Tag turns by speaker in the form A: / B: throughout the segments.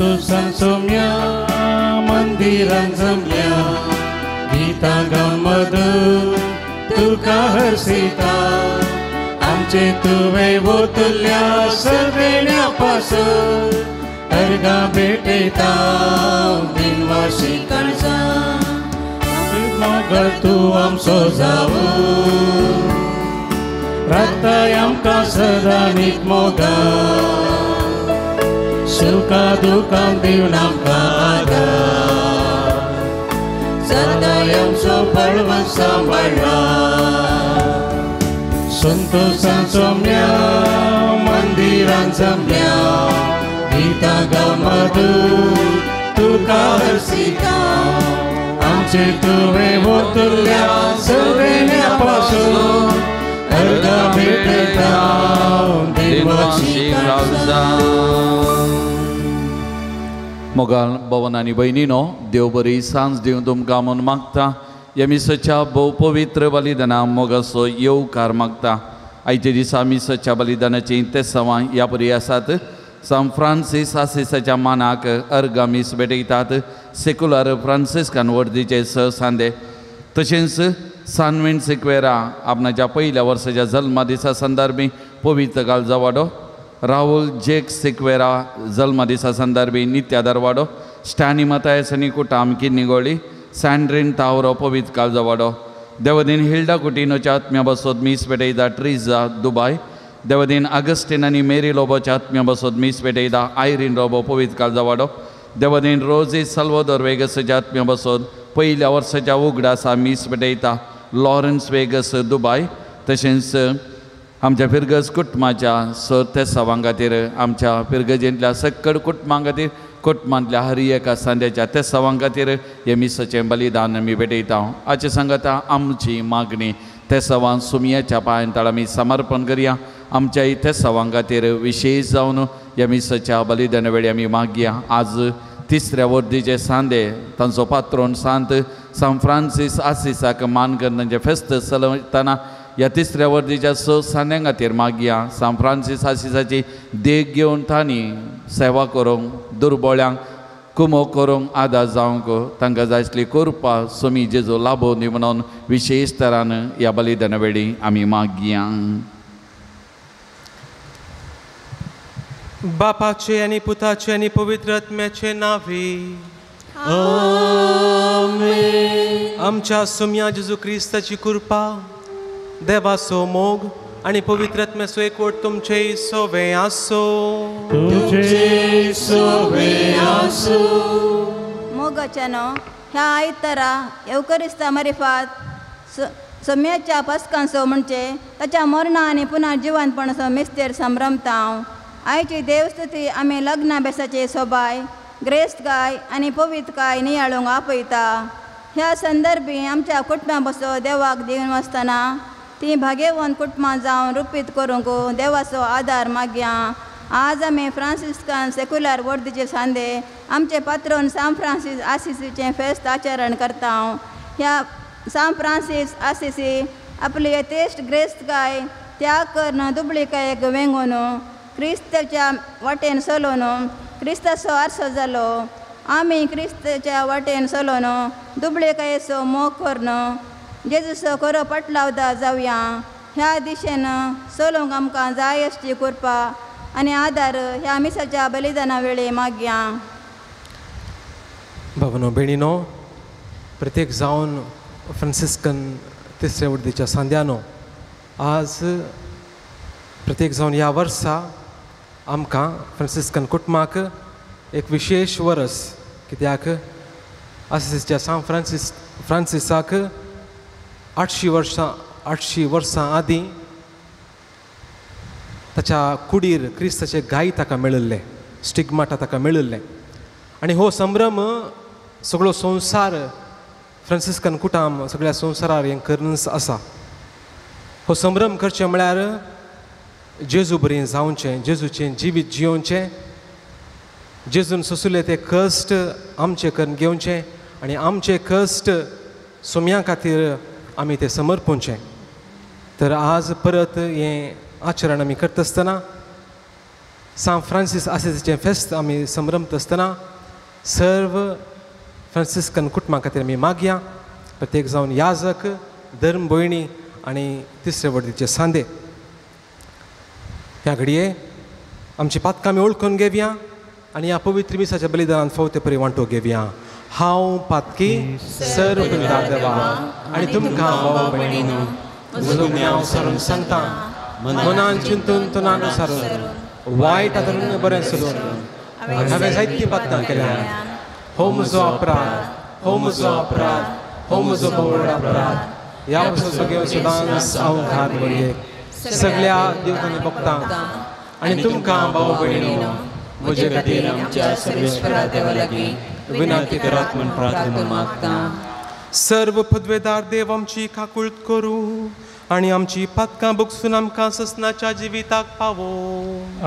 A: संतोषान सोम्या मंदिरान जमल्या गीतां गावन मधूर तुका हरसिता आमचे तुवें वोतल्या सगळ्या पासून अर्गां भेटयता दिनवाशी काळजा मोगल तूं आमचो जावं राखताय आमकां सदां नीत मोगा सुखा दुखान दिवन आमकां आदार सदांय आमचो बळवंत सांबाळ्ळा संतोषान सोम्या मंदिरान जमल्या गीतां गावन मधूर तुका हरसिता आमचे तुवें वोतल्या सगळ्या पासून अर्गां भेटयता दिनवाशी काळजा.
B: मोगाल भवन आनी भयणीनो देव बरी सांज दिवन तुमकां म्हूण मागता. ह्या मिसाच्या भोव पवित्र बलिदाना मोगाचो येवकार मागता. आयच्या दिसा मिसाच्या बलिदानाचीं तेसांवां ह्या परी आसात. सांत फ्रांसीस आसिसाच्या मानाक अर्गां मीस भेटयतात. सेक्युलर फ्रांसिस्कान वर्दीचे स सांदे. तशेंच सानवेंट सिक्वेरा आपणाच्या पयल्या वर्साच्या जल्मा दिसा संदर्भी पवित्र काळजावाडो, राहुल जेक सिक्वेरा जल्मा दिसा संदर्भी नित्या दरवाडो, स्टॅनी मतायस आनी कुटाम किन्निगोळी, सँड्रीन तावरो पवित्र काळजावाडो, देवदीन हिल्डा कुटिनोच्या आत्म्या बसोत मीस पेटयता ट्रिजा दुबाय, देवदीन आगस्टीन आनी मेरी लोबोच्या आत्म्या बसोत मीस पेटयता आयरीन लोबो पवित्र काळजावाडो, देवदीन रोजी साल्वादोर वेगसाच्या आत्म्या बसोत पयल्या वर्साच्या उगडासा मीस पेटयता लॉरन्स वेगस दुबाय. तशेंच आमच्या फिरगज कुटुंबाच्या सर तेसावां खातीर, आमच्या फिरगजेंतल्या सक्कड कुटुंबां खातीर, कुटुंबांतल्या हर एका सांद्याच्या तेसावां खातीर हे मिसाचें बलिदान आमी भेटयता. हाचे सांगता आमची मागणी तेसावां सुमयाच्या पांयान ताळ आमी समर्पण करया. आमच्या तेसावां खातीर विशेश जावन ह्या मिसाच्या बलिदाना वेळी आमी मागया. आज तिसऱ्या वर्दीचे सांदे तांचो पात्रोन सांत सांत फ्रांसीस आसिसाक मान करून तांचें फेस्त चलयतना ह्या तिसऱ्या वर्दीच्या स सांद्यां खातीर मागया. सांत फ्रांसीस आसिसाची देख घेवन तांणी सेवा करूंक, दुर्बळ्यांक कुमो करूंक आदार जावंक तांकां जाय आसली कृपा सोमी जेजू लाभोवन दी म्हणून विशेश तरान ह्या बलिदाना वेळी आमी मागया.
C: बापाचे आनी पुताचे आनी पवित्र आत्म्याचे नांवे
A: आमेन.
C: आमच्या सुम्या जेजू क्रिस्ताची कृपा, देवाचो मोग आनी पवित्र आत्म्याचो एकवट तुमचे सोवे आसो.
A: तुमचे सोवे आसो.
D: मोगाच्यानो ह्या आयतारा येवकरिस्ता मारिफात सोम्याच्या पस्कांचो म्हणजे ताच्या मरणा आनी पुनः जिवनपणाचो मिस्तेर संभ्रमता. आयची देवस्तुती आमी लग्ना बेसाचे सोबाय ग्रेस्तकाय आनी पवित्रकाय नियाळूंक आपयता. ह्या संदर्भी आमच्या कुटुंबा बसो देवाक दिवन वसतना ती भाग्यवंत कुटुंबां जावन रुपीत करूंक देवाचो आदार मागया. आज आमी फ्रांसिस्कान सेक्युलर वर्दीचे सांदे आमचे पात्रोन सांत फ्रांसीस आसिसीचें फेस्त आचरण करता. ह्या सांत फ्रांसीस आसिसी आपली यथेश्ट ग्रेस्तकाय त्याग करून दुबळीकायेक वेंगोवन क्रिस्ताच्या वाटेन चलोवन क्रिस्ताचो आरसो जालो. आमी क्रिस्ताच्या वाटेन चलोवन दुबळीकायेचो मोग करून जेजूचो खरो पटलावदा जावया. ह्या दिशेन चलोवंक आमकां जाय आसची कृपा आनी आदार ह्या मिसाच्या बलिदाना वेळी मागया.
C: भावनो भयणीनो, प्रत्येक जावन फ्रांसिस्कन तिसऱ्या वर्दीच्या सांद्यानो आज प्रत्येक जावन ह्या वर्सा आमकां फ्रांसिस्कन कुटुंबाक एक विशेश वरस, कित्याक आसिसच्या सांत फ्रांसिसाक 800 वर्सां आदीं ताच्या कुडीर क्रिस्ताचे गाय ताका मेळिल्ले, स्टिग्माटा ताका मेळिल्लें. आनी हो संभ्रम सगळो संवसार फ्रांसिस्कन कुटुंब सगळ्या संवसारार हें करून आसा. हो संभ्रम करचें म्हळ्यार जेजू बरें जावचें, जेजूचें जिवीत जियोवचें, जेजून सोंसुले ते कश्ट आमचे करून घेवचें आनी आमचे कश्ट सोम्या खातीर आमी ते समर्पूचें. तर आज परत हें आचरण आमी करता आसतना सांत फ्रांसीस आसिसीचें फेस्त आमी संभ्रमत आसतना सर्व फ्रांसिस्कन कुटुंबा खातीर आमी मागया, प्रत्येक जावन याजक, धर्म भयणी आनी तिसरे वडीचे सांदे. ह्या घडये आमची पातकां आमी वळखून घेवया आनी ह्या पवित्र मिसाच्या बलिदानान फावो ते परी वांटो घेवया. हांव पातकी सर्व पिंडार देवा आनी तुमकां भाव भयणीनो म्हजो गुन्यांव सारून सांगता, मनान चिंतून तनान सारून वायट आदरून बरें सोदून हांवें जायतीं पातकां केल्या. हो म्हजो अपराध, हो म्हजो अपराध, हो म्हजो व्हड अपराध. ह्या पासून घेवन सदांच हांव घात भरयेक सगळ्या देवतांनी भोगता आनी तुमकां भाव भयणीनो
A: म्हजे खातीर आमच्या सर्वेश्वरा देवा लागीं विनंती करात म्हूण प्रार्थना मागता.
C: सर्व पदवेदार देव आमची काकूळत करूं आनी आमची पातकां भोगसून आमकां ससनाच्या जिविताक पावो.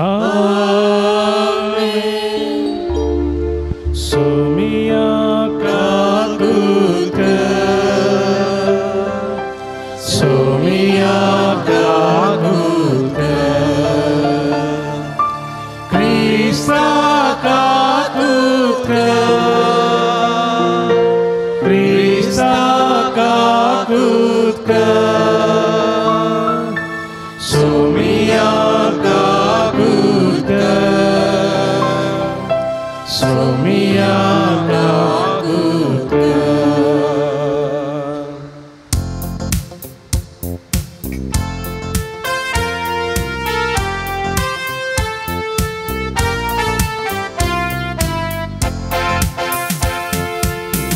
A: आमेन. सोमिया काकूत कर, सोमिया काकूत कर, क्रिस्ता काकूत कर, क्रिस्ता काकूत कर, सोमिया काकूत कर, सोमिया काकूत कर.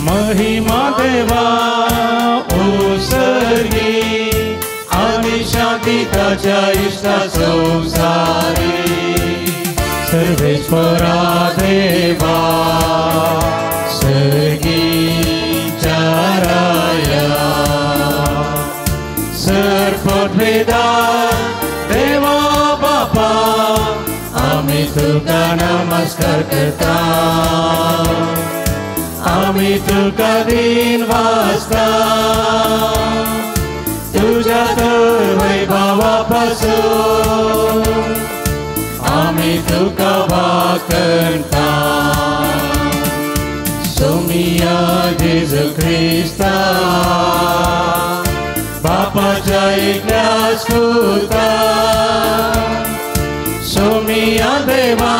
A: महिमा देवा ओसर्गी आनी शांती ताच्या इश्टा संवसारी. सर्वेश्वरा देवा सर्गीच्या राया, सर्वपदवेदार देवा बापा आमी तुका नमस्कार करता, आमी तुका दिन वाजता, तुज्या तर वैभवा पासून आमी तुका वाकणता. सोमिया जेजू क्रिस्ता बापाच्या एकल्याच पुता, सोमिया देवा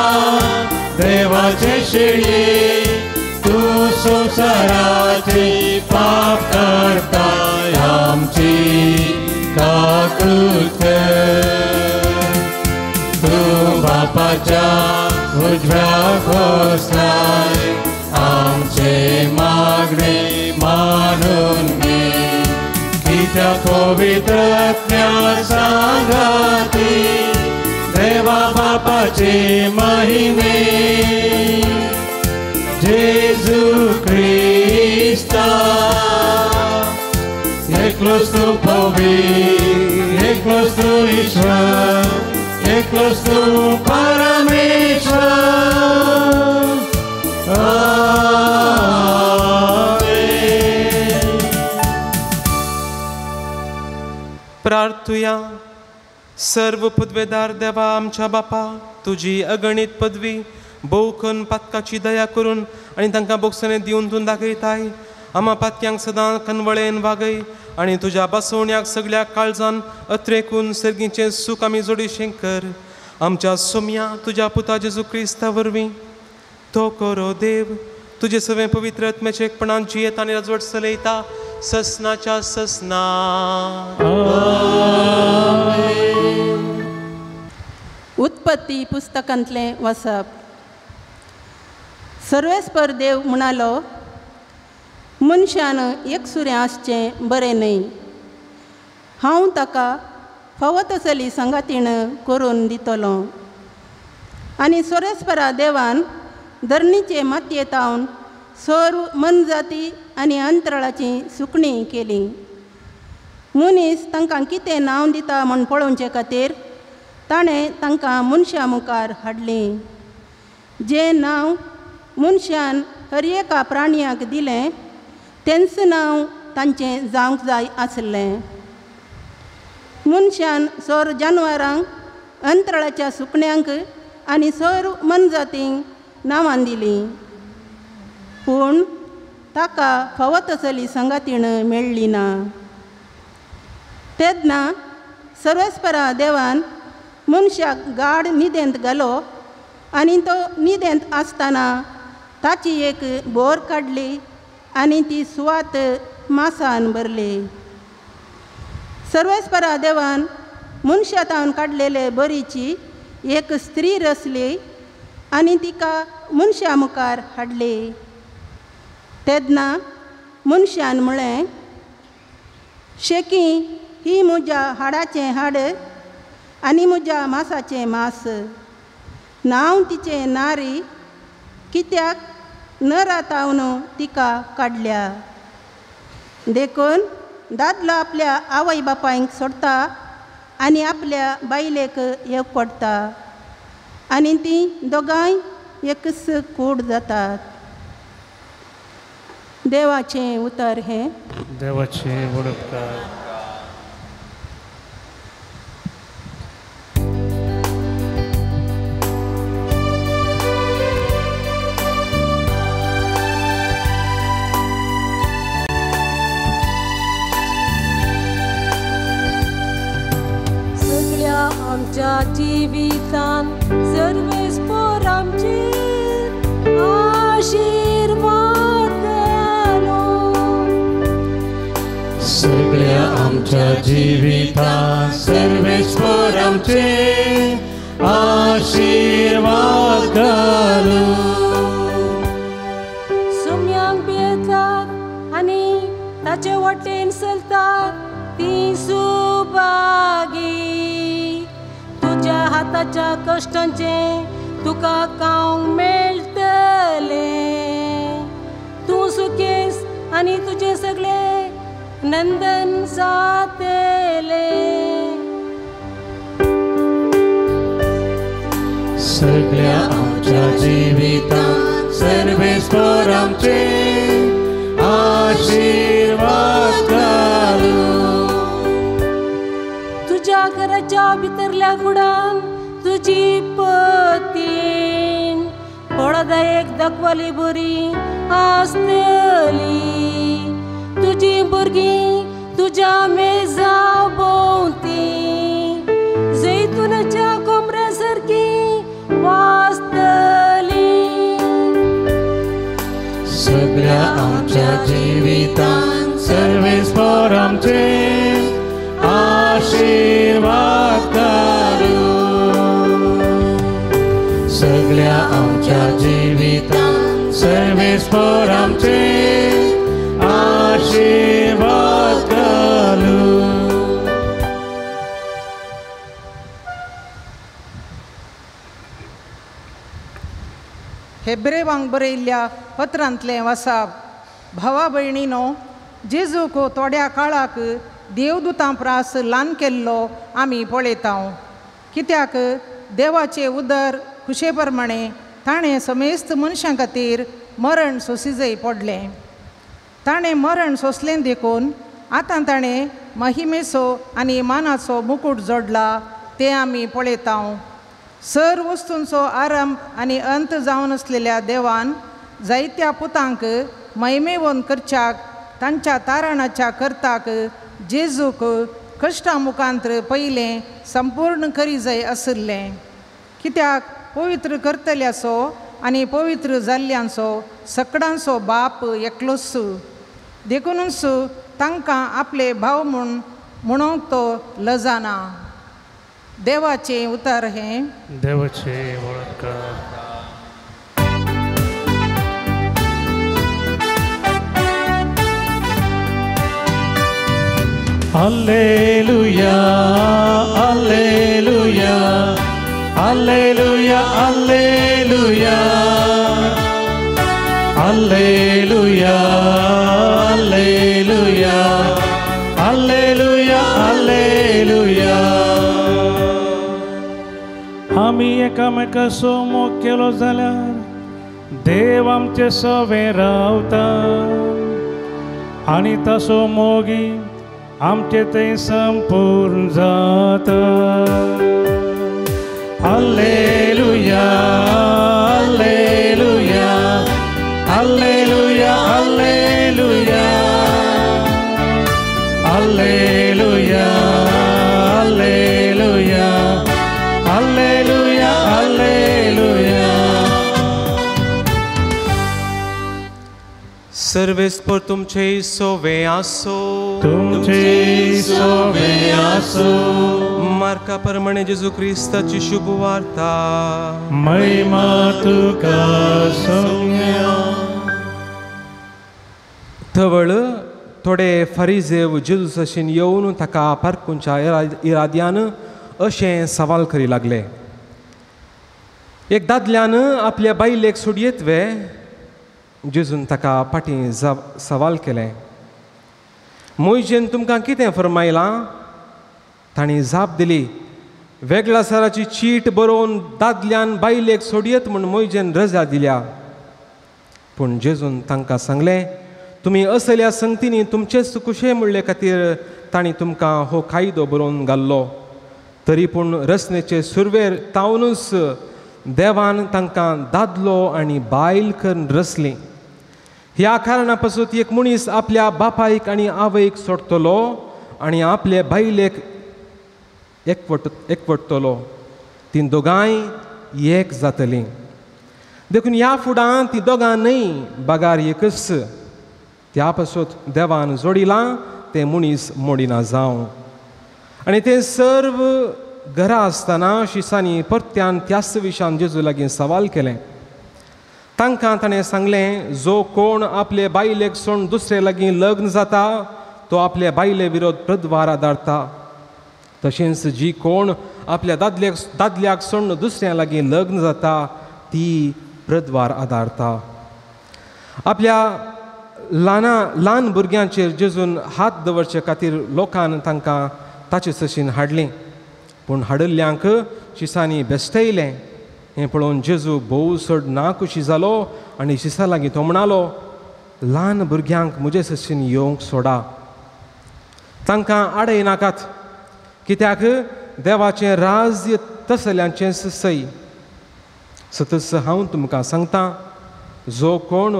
A: देवाचे शेळये, तूं संवसाराचे पाप करताय आमची काकूत कर. तूं बापाच्या उजव्या बसलाय आमचे मागणे मानून घे, कित्याक पवित्र आत्म्या सांगाती देवा बापाचे महिमे. जेजू क्रिस्ता एकलोच तूं पवित्र, एकलोच तूं ईश्वर, एकलोच तूं परमेश्वर. आमेन.
C: प्रार्थुया. सर्व पदवेदार देवा आमच्या बापा, तुजी अगणीत पदवी भोवकन पातकाची दया करून आनी तांकां बोगसणे दिवन तूं दाखयताय. आमा पातक्यांक सदां कनवळेन वागय आनी तुज्या बसवण्याक सगळ्या काळजान अत्रेकून सर्गीचें सूख आमी जोडीशें कर. आमच्या सोम्या तुज्या पुता जेजू क्रिस्ता वरवीं तो करो देव तुजे सगळें पवित्र आत्म्याचे एकपणान जियेत आनी राजवट चलयता ससनाच्या ससना.
E: उत्पत्ती पुस्तकांतलें वाचप. सर्वेस्पर देव म्हणालो, मनशान एकसुरें आसचें बरें न्हय, हांव ताका फावो तसली सांगातीण करून दितलो. आनी सर्वेस्परा देवान धरणीचे मातयेतावन सर्व मनजाती आनी अंतराळाची सुकणीं केली. मनीस तांकां कितें नांव दिता म्हूण पळोवचे खातीर ताणें तांकां मनशां मुखार हाडलीं. जें नांव मनशान हर एका प्राणयाक दिलें तेंच नांव तांचें जावंक जाय आसलें. मनशान सोर जानवरांक, अंतराळाच्या सुकण्यांक आनी सर्व मनजातींक नांवां दिलीं. पूण ताका फावो तसली संगातीण मेळ्ळी ना. तेन्ना सर्वेस्परा देवान मनशाक गाड न्हिदेंत घालो आनी तो न्हिदेंत आसतना ताची एक बोर काडली आनी ती सुवात मासान भरली. सर्वेस्परा देवान मनशा तावन काडलेले बोरीची एक स्त्री रचली आनी तिका मनशा मुखार हाडली. तेन्ना मनशान म्हळें, शेकी ही म्हज्या हाडाचें हाड आनी म्हज्या मासाचें मास. नांव तिचें नारी, कित्याक नरा तावन तिका काडल्या. देखून दादलो आपल्या आवय बापायक सोडटा आनी आपल्या बायलेक एक पडटा आनी तीं दोगांय एकच कूड जातात. देवाचें उतर हें.
F: देवाचें उपकार.
G: सगळ्या आमच्या जिवितान सर्वेस्पर आमचेर आशिर्वाद घालो.
A: सगळ्या आमच्या जिवितान सर्वेस्पर आमचेर आशिर्वाद घालो.
G: सुम्यांक भियेतात आनी ताचे वटेन चलतात ती सुभागी. तुज्या हाताच्या कश्टांचें तुका खावंक मेळटलें. तूं सुखेस आनी तुजें सगळें नंदन जातलें.
A: सगळ्या आमच्या जिवितान सर्वेस्पर आमचेर आशिर्वाद घालो.
G: तुज्या घराच्या भितरल्या कुडान तुजी पतीन फळदायक दाखवली बरी आसतली. तुजी भुरगीं तुज्या मेजा भोंवती जैतुनाच्या कोमऱ्या सारकी वाजतली.
A: सगळ्या आमच्या जिवितान सर्वेस्पर आमचेर आशिर्वाद घालो. सगळ्या आमच्या जिवितान सर्वेस्पर आमचेर आशिर्वाद घालो.
H: हेब्रेवांक बरयल्ल्या पत्रांतलें वसाप. भावा भयणीनो, जेजूक थोड्या काळाक देवदूतां प्रास ल्हान केल्लो आमी पळयता. कित्याक देवाचे उदर खुशे प्रमाणे ताणें समेस्त मनशां खातीर मरण सोंसिजय पडलें. ताणें मरण सोंसलें देखून आतां ताणें महिमेचो आनी मानाचो मुकूट जोडला तें आमी पळयता. सर वस्तूंचो आरंभ आनी अंत जावन आसलेल्या देवान जायत्या पुतांक महिमेवन करच्याक तांच्या तारणाच्या करताक जेजूक कश्टां मुखांत्र पयलें संपूर्ण करी जाय आशिल्लें. कित्याक पवित्र करतल्याचो आनी पवित्र जाल्ल्यांचो सकडांचो बाप एकलोच. देखुनूच तांकां आपले भाव म्हूण म्हणूंक तो लजाना. देवाचें उतर हें.
F: देवाचें उपकार.
A: Alleluia, alleluia, alleluia, alleluia, alleluia, alleluia, alleluia, alleluia.
F: आमी एकामेकाचो मोग केलो जाल्यार देव आमचे सवें रावता आनी ताचो मोगी आमचे थंय संपूर्ण जाता. Alleluia, Alleluia, alleluia, alleluia, alleluia, alleluia, alleluia, alleluia, alleluia.
C: सर्वेस्पर तुमचे सोवे आसो,
F: तुमचे सोवे आसो.
C: मार्का प्रमाणे जेजू क्रिस्ताची शुभ वार्ता.
F: महिमा तुका सोम्या.
C: तवळ थोडे फारिजेव जेजू सशीन येवन ताका पारकुंच्या इराद्यान अशें सवाल करी लागले. एक दादल्यान आपल्या बायलेक सोडयेत वे? जेजून ताका फाटीं सवाल केलें, मोयजेन तुमकां कितें फरमायलां? तांणी जाप दिली, वेगळ्या सराची चीट बरोवन दादल्यान बायलेक सोडयेत म्हूण मोयजेन रजा दिल्या. पूण जेजून तांकां सांगलें, तुमी असल्या संगतींनी तुमचेच कुशे म्हणले खातीर तांणी तुमकां हो कायदो बरोवन घाल्लो. तरी पूण रचनेचे सुरवेर तावनूच देवान तांकां दादलो आनी बायल करून रचली. ह्या कारणा पासून एक मनीस आपल्या बापायक आनी आवयक सोडटलो आनी आपले बायलेक एकवटतलो, तीं दोगांय एक जातलीं. देखून ह्या फुडां तीं दोगां न्हय बगार एकच. त्या पासून देवान जोडिलां तें मनीस मोडिना जावं. आनी तें सर्व घरा आसतना शिसांनी परत्यान त्याच विशान जेजू लागीं सवाल केलें. तांकां ताणें सांगलें, जो कोण आपले बायलेक सोडून दुसरे लागीं लग्न जाता तो आपले बायले विरोध प्रद्वार आदारता. तशेंच जी कोण आपल्या दादल्याक सोडून दुसऱ्या लागीं लग्न जाता ती प्रद्वार आदारता. आपल्या ल्हान भुरग्यांचेर जेजून हात दवरचे खातीर लोकान तांकां ताचे सशीन हाडलीं. पूण हाडिल्ल्यांक शिसांनी बेश्टयलें. हें पळोवन जेजू भोव चड नाखुशी जालो आनी शिसा लागीं तो म्हणालो, ल्हान भुरग्यांक म्हजे सशीन येवंक सोडा, तांकां आडय नाकात, कित्याक देवाचें राज्य तसल्यांचें सय. सतच हांव तुमकां सांगता, जो कोण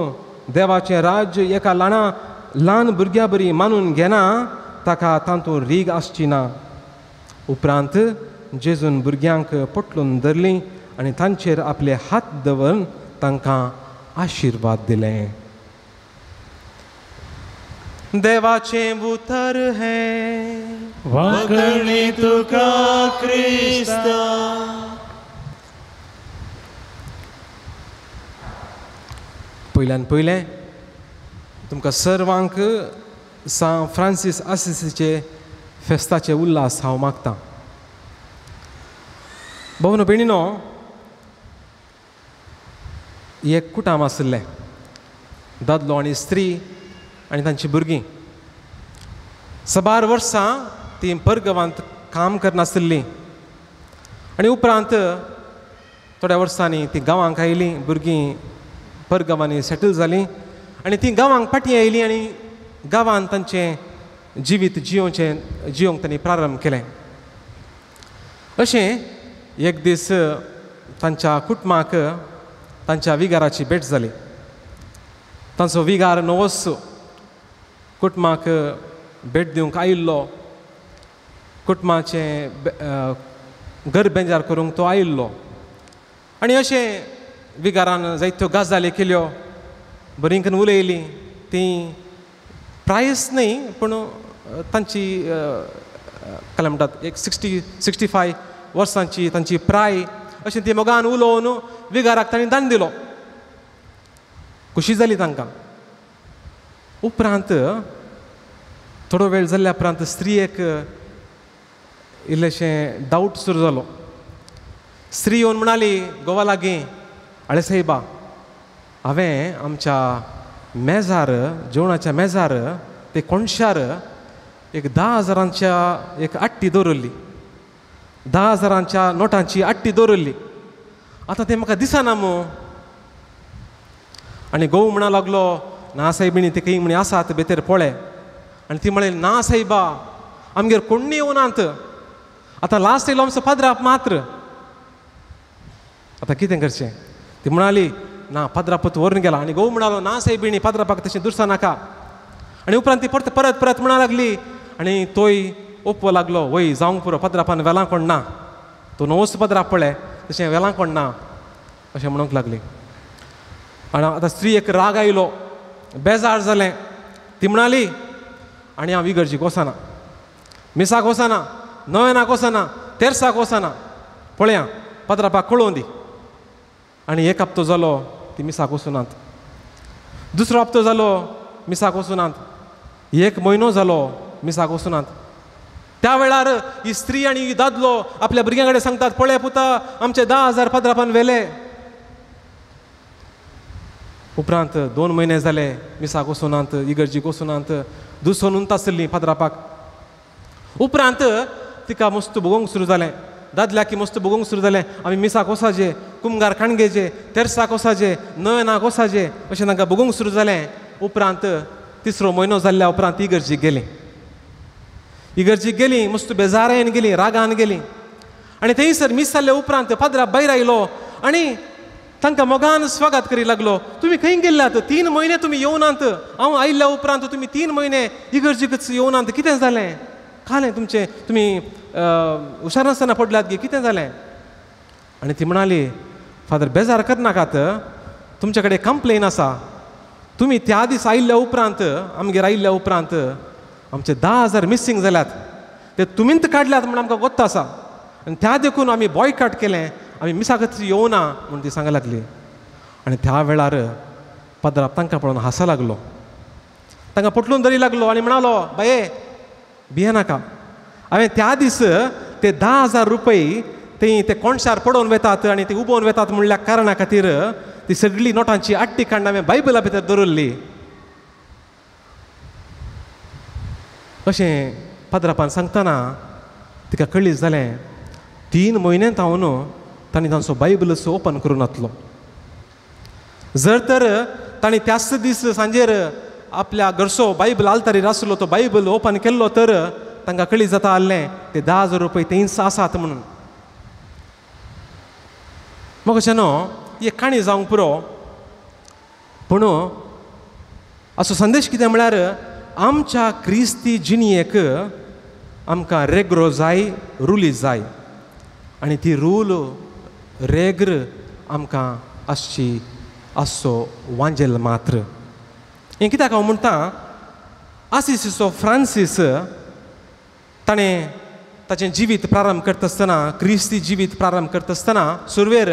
C: देवाचें राज्य एका ल्हान भुरग्या बरी मानून घेना ताका तातूंत रीग आसची ना. उपरांत जेजून भुरग्यांक पोटलून धरलीं आनी तांचेर आपले हात दवरून तांकां आशिर्वाद दिले. देवाचें उतर हें.
F: वाकणी तुका क्रिस्ता.
C: पयल्यान पयलें तुमकां सर्वांक सांत फ्रांसीस आसिसीचे फेस्ताचे उल्हास हांव मागतां. भोवन भयणीनो, एक कुटाम आशिल्लें, दादलो आनी स्त्री आनी तांची भुरगीं. साबार वर्सां तीं परगांवांत काम करनाशिल्लीं आनी उपरांत थोड्या वर्सांनी तीं गांवांक आयलीं. भुरगीं परगांवांनी सेटल जालीं आनी तीं गांवांक फाटीं आयलीं आनी गांवांत तांचें जिवीत जियोंक तांणी प्रारंभ केलें. अशें एक दीस तांच्या कुटुंबाक तांच्या विगाराची भेट जाली. तांचो विगार नवोच कुटुंबाक भेट दिवंक आयिल्लो, कुटुंबाचें घर बेजार करूंक तो आयिल्लो. आनी अशें विगारान जायत्यो गजाली केल्यो, बरीं करून उलयलीं. तीं प्रायस न्हय पूण तांची काय म्हणटात एक 60-65 वर्सांची तांची प्राय. अशें ती मोगान उलोवन विगाराक तांणी दान दिलो. खुशी जाली तांकां. उपरांत थोडो वेळ जाल्ल्या उपरांत स्त्रियेक इल्लेशें डावट सुरू जालो. स्त्री येवन म्हणाली गोवा लागीं, आळे साहेबा, हांवें आमच्या मेजार, जेवणाच्या मेजार ते कोणशार एक 10,000 एक आट्टी दवरली, 10,000 नोटांची आट्टी दवरली. आतां तें म्हाका दिसना मू. आनी घोव म्हणा लागलो, ना सायबिणी ते खंय म्हणी आसात भितर पळय. आनी ती म्हळें, ना सायबा, आमगेर कोण्णी येवनात, आतां लास्ट येयलो आमचो पाद्राप मात्र. आतां कितें करचें? ती म्हणाली ना पाद्रापूत व्हरून गेला. आनी घोव म्हणालो ना सायबिणी पाद्रापाक तशें दुरसा नाका. आनी उपरांत ती परत परत परत म्हणा लागली आनी तोय ओपो लागलो, वय जावंक पुरो, पाद्रापान वेलां कोण ना, तो नवोच पाद्राप पळय तशें वेलां कोण ना अशें म्हणूंक लागली. आनी आतां स्त्रीयेक राग आयलो, बेजार जालें. ती म्हणाली आनी हांव इगर्जीक वचना, मिसाक वचना, नवेनाक वचना, तेर्साक वचना, पळया पाद्रापाक कळोवन दी. आनी एक हप्तो जालो ती मिसाक वचुनात, दुसरो हप्तो जालो मिसाक वचुनात, एक म्हयनो जालो मिसाक वचुनात. त्या वेळार ही स्त्री आनी ही दादलो आपल्या भुरग्यां कडेन सांगतात, पळय पुता आमचे 10,000 पाद्रापान व्हेले. उपरांत 2 म्हयने जाले मिसाक वचुनात, इगर्जीक वचुनात, दुसोनून आसली पाद्रापाक. उपरांत तिका मस्त भोगोवंक सुरू जालें, दादल्याकी मस्त भोगोवंक सुरू जालें, आमी मिसाक वसाजे, कुमगार काणगेजे, तेर्साक वसाजे, नवेनाक वसाजे अशें तांकां भोगोवंक सुरू जालें. उपरांत तिसरो म्हयनो जाल्ल्या उपरांत इगर्जीक गेली. इगर्जीक गेली, मस्त बेजारायेन गेली, रागान गेली. आनी थंयसर मीस जाल्ल्या उपरांत पाद्रा भायर आयलो आनी तांकां मोगान स्वागत करी लागलो, तुमी खंय गेल्ल्यात? 3 म्हयने तुमी येवनात, हांव आयिल्ल्या उपरांत तुमी 3 म्हयने इगर्जीकच येवनात, कितें जालें? कालें तुमचें, तुमी हुशार नासतना पडल्यात गे, कितें जालें? आनी ती म्हणाली, फादर बेजार करनाकात, तुमचे कडेन कंप्लेन आसा, तुमी त्या दीस आयिल्ल्या उपरांत, आमगेर आयिल्ल्या उपरांत आमचे 10,000 मिसींग जाल्यात, ते तुमीच काडल्यात म्हूण आमकां गोत्त आसा, आनी त्या देखून आमी बॉयकाट केलें, आमी मिसाकच येवना म्हूण ती सांगा लागली. आनी त्या वेळार पाद्राप तांकां पळोवन हांसा लागलो, तांकां पोटलून धरी लागलो आनी म्हणालो, बाये भियेनाका, हांवें त्या दीस ते 10,000 रुपये ते ते कोणशार पडोवन वेतात आनी ते उबोवन वेतात म्हणल्या कारणा खातीर ती सगळी नोटांची आट्टी काडून हांवें बायबला भितर दवरली. अशें पाद्रापान सांगतना तिका कळीत जालें, 3 म्हयन्यांत हांव तांणी तांचो बायबलच ओपन करून नातलो. जर तर तांणी त्याच दीस सांजेर आपल्या घरचो बायबल आल्तारीर आसलो तो बायबल ओपन केल्लो तर तांकां कळीत जाता आसलें ते 10,000 रुपये थंयच आसात म्हणून. मग अशें न्हू, एक काणी जावंक पुरो, पूण असो संदेश कितें म्हळ्यार आमच्या क्रिस्ती जिणेक आमकां रेग्रो जाय, रुली जाय, आनी ती रूल रेग्र आमकां आसची आसचो वांजेल मात्र. हें कित्याक हांव म्हणटा, आसिसीचो फ्रांसीस ताणें ताचें जिवीत प्रारंभ करता आसतना, क्रिस्ती जिवीत प्रारंभ करता आसतना सुरवेर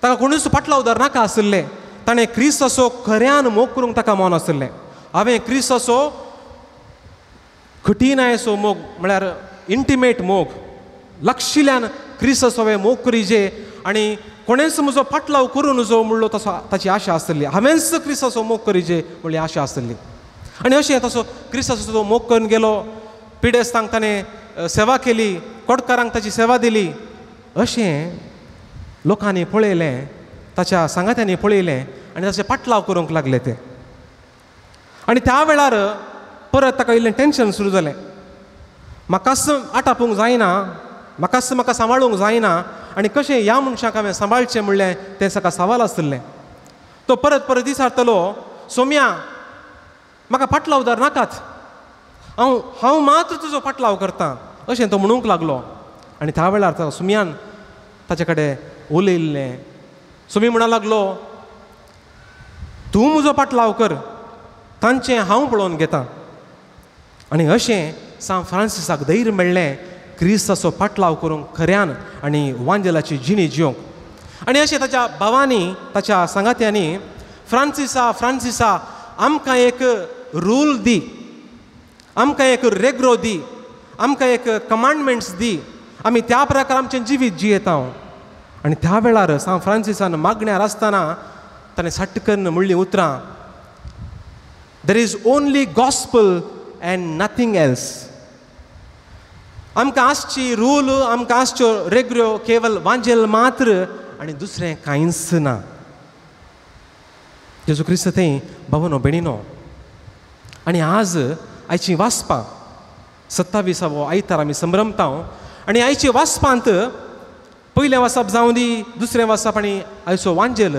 C: ताका कोणूच पाटलावदार नाका आशिल्लें. ताणें क्रिस्ताचो खऱ्यान मोग करूंक ताका मन आशिल्लें. हांवें क्रिस्ताचो कठीणायेचो मोग म्हळ्यार इंटिमेट मोग, लक्षिल्यान क्रिस्ताचो हांवें मोग करीजे आनी कोणेंच म्हजो पाटलाव करूं नजो म्हणलो तसो ताची आशा आसली. हांवेंच क्रिस्ताचो मोग करीजे म्हणली आशा आसली. आनी अशें तसो क्रिस्ताचो तो मोग करून गेलो, पिडेस्तांक ताणें सेवा केली, कोटकारांक ताची सेवा दिली. अशें लोकांनी पळयलें, ताच्या सांगात्यांनी पळयलें आनी ताचे पाटलाव करूंक लागले ते. आनी त्या वेळार परत ताका इल्लें टेंशन सुरू जालें, म्हाकाच आटापूंक जायना, म्हाकाच म्हाका सांबाळूंक जायना आनी कशें ह्या मनशाक हांवें सांबाळचें म्हणलें तें ताका सवाल आसलें. तो परत परत विचारतलो, सोम्या म्हाका पाटलावदार नाकात, हांव हांव मात्र तुजो पाटलाव करतां अशें तो म्हणूंक लागलो. आनी त्या वेळार ताका सुम्यान ताचे कडेन उलयल्लें. सुमी म्हणा लागलो, तूं म्हजो पाटलाव कर, तांचें हांव पळोवन घेतां. आनी अशें सांत फ्रांसिसाक धैर्य मेळ्ळें क्रिस्ताचो पाटलाव करूंक खऱ्यान आनी वांजेलाची जिणी जिवंक. आनी अशें ताच्या भावांनी, ताच्या सांगात्यांनी, फ्रांसिसा फ्रांसिसा आमकां एक रूल दी, आमकां एक रेग्रो दी, आमकां एक कमांडमेंट्स दी, आमी त्या प्रकार आमचें जिवीत जियेता. आनी त्या वेळार सांत फ्रांसिसान मागण्यार आसतना ताणें सट्ट करून म्हणलीं उतरां, there is only gospel and nothing else. आमकां आसची रूल, आमकां आसच्यो रेग्रो केवल वांजेल मात्र आनी दुसरें कांयच ना. जेजू क्रिस्त थंय भावनो भयणीनो. आनी आज आयची वाचपां 27 आयतार आमी संभ्रमता आनी आयची वाचपांत पयलें वाचप जावं दी, दुसरें वाचप आनी आयचो वांजेल